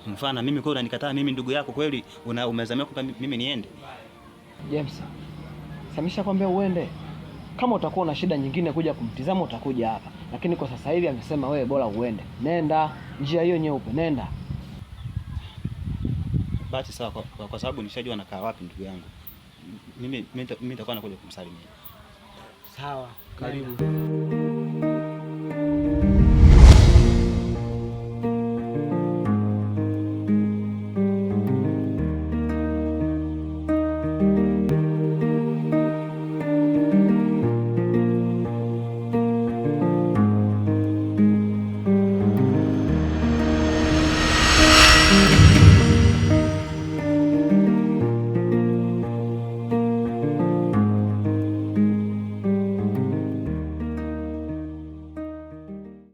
[SPEAKER 13] Mfana, mimi kweli unanikataa mimi ndugu yako kweli? Umezamia kwamba mimi niende?
[SPEAKER 1] James, samisha kwambia uende. Kama utakuwa na shida nyingine kuja kumtizama utakuja hapa, lakini kwa sasa hivi amesema wewe bora uende. Nenda njia hiyo nyeupe, nenda.
[SPEAKER 13] Basi sawa, kwa sababu nishajua nakaa wapi ndugu yangu. Mimi nitakuwa nakuja kumsalimia.
[SPEAKER 1] Sawa,
[SPEAKER 5] karibu.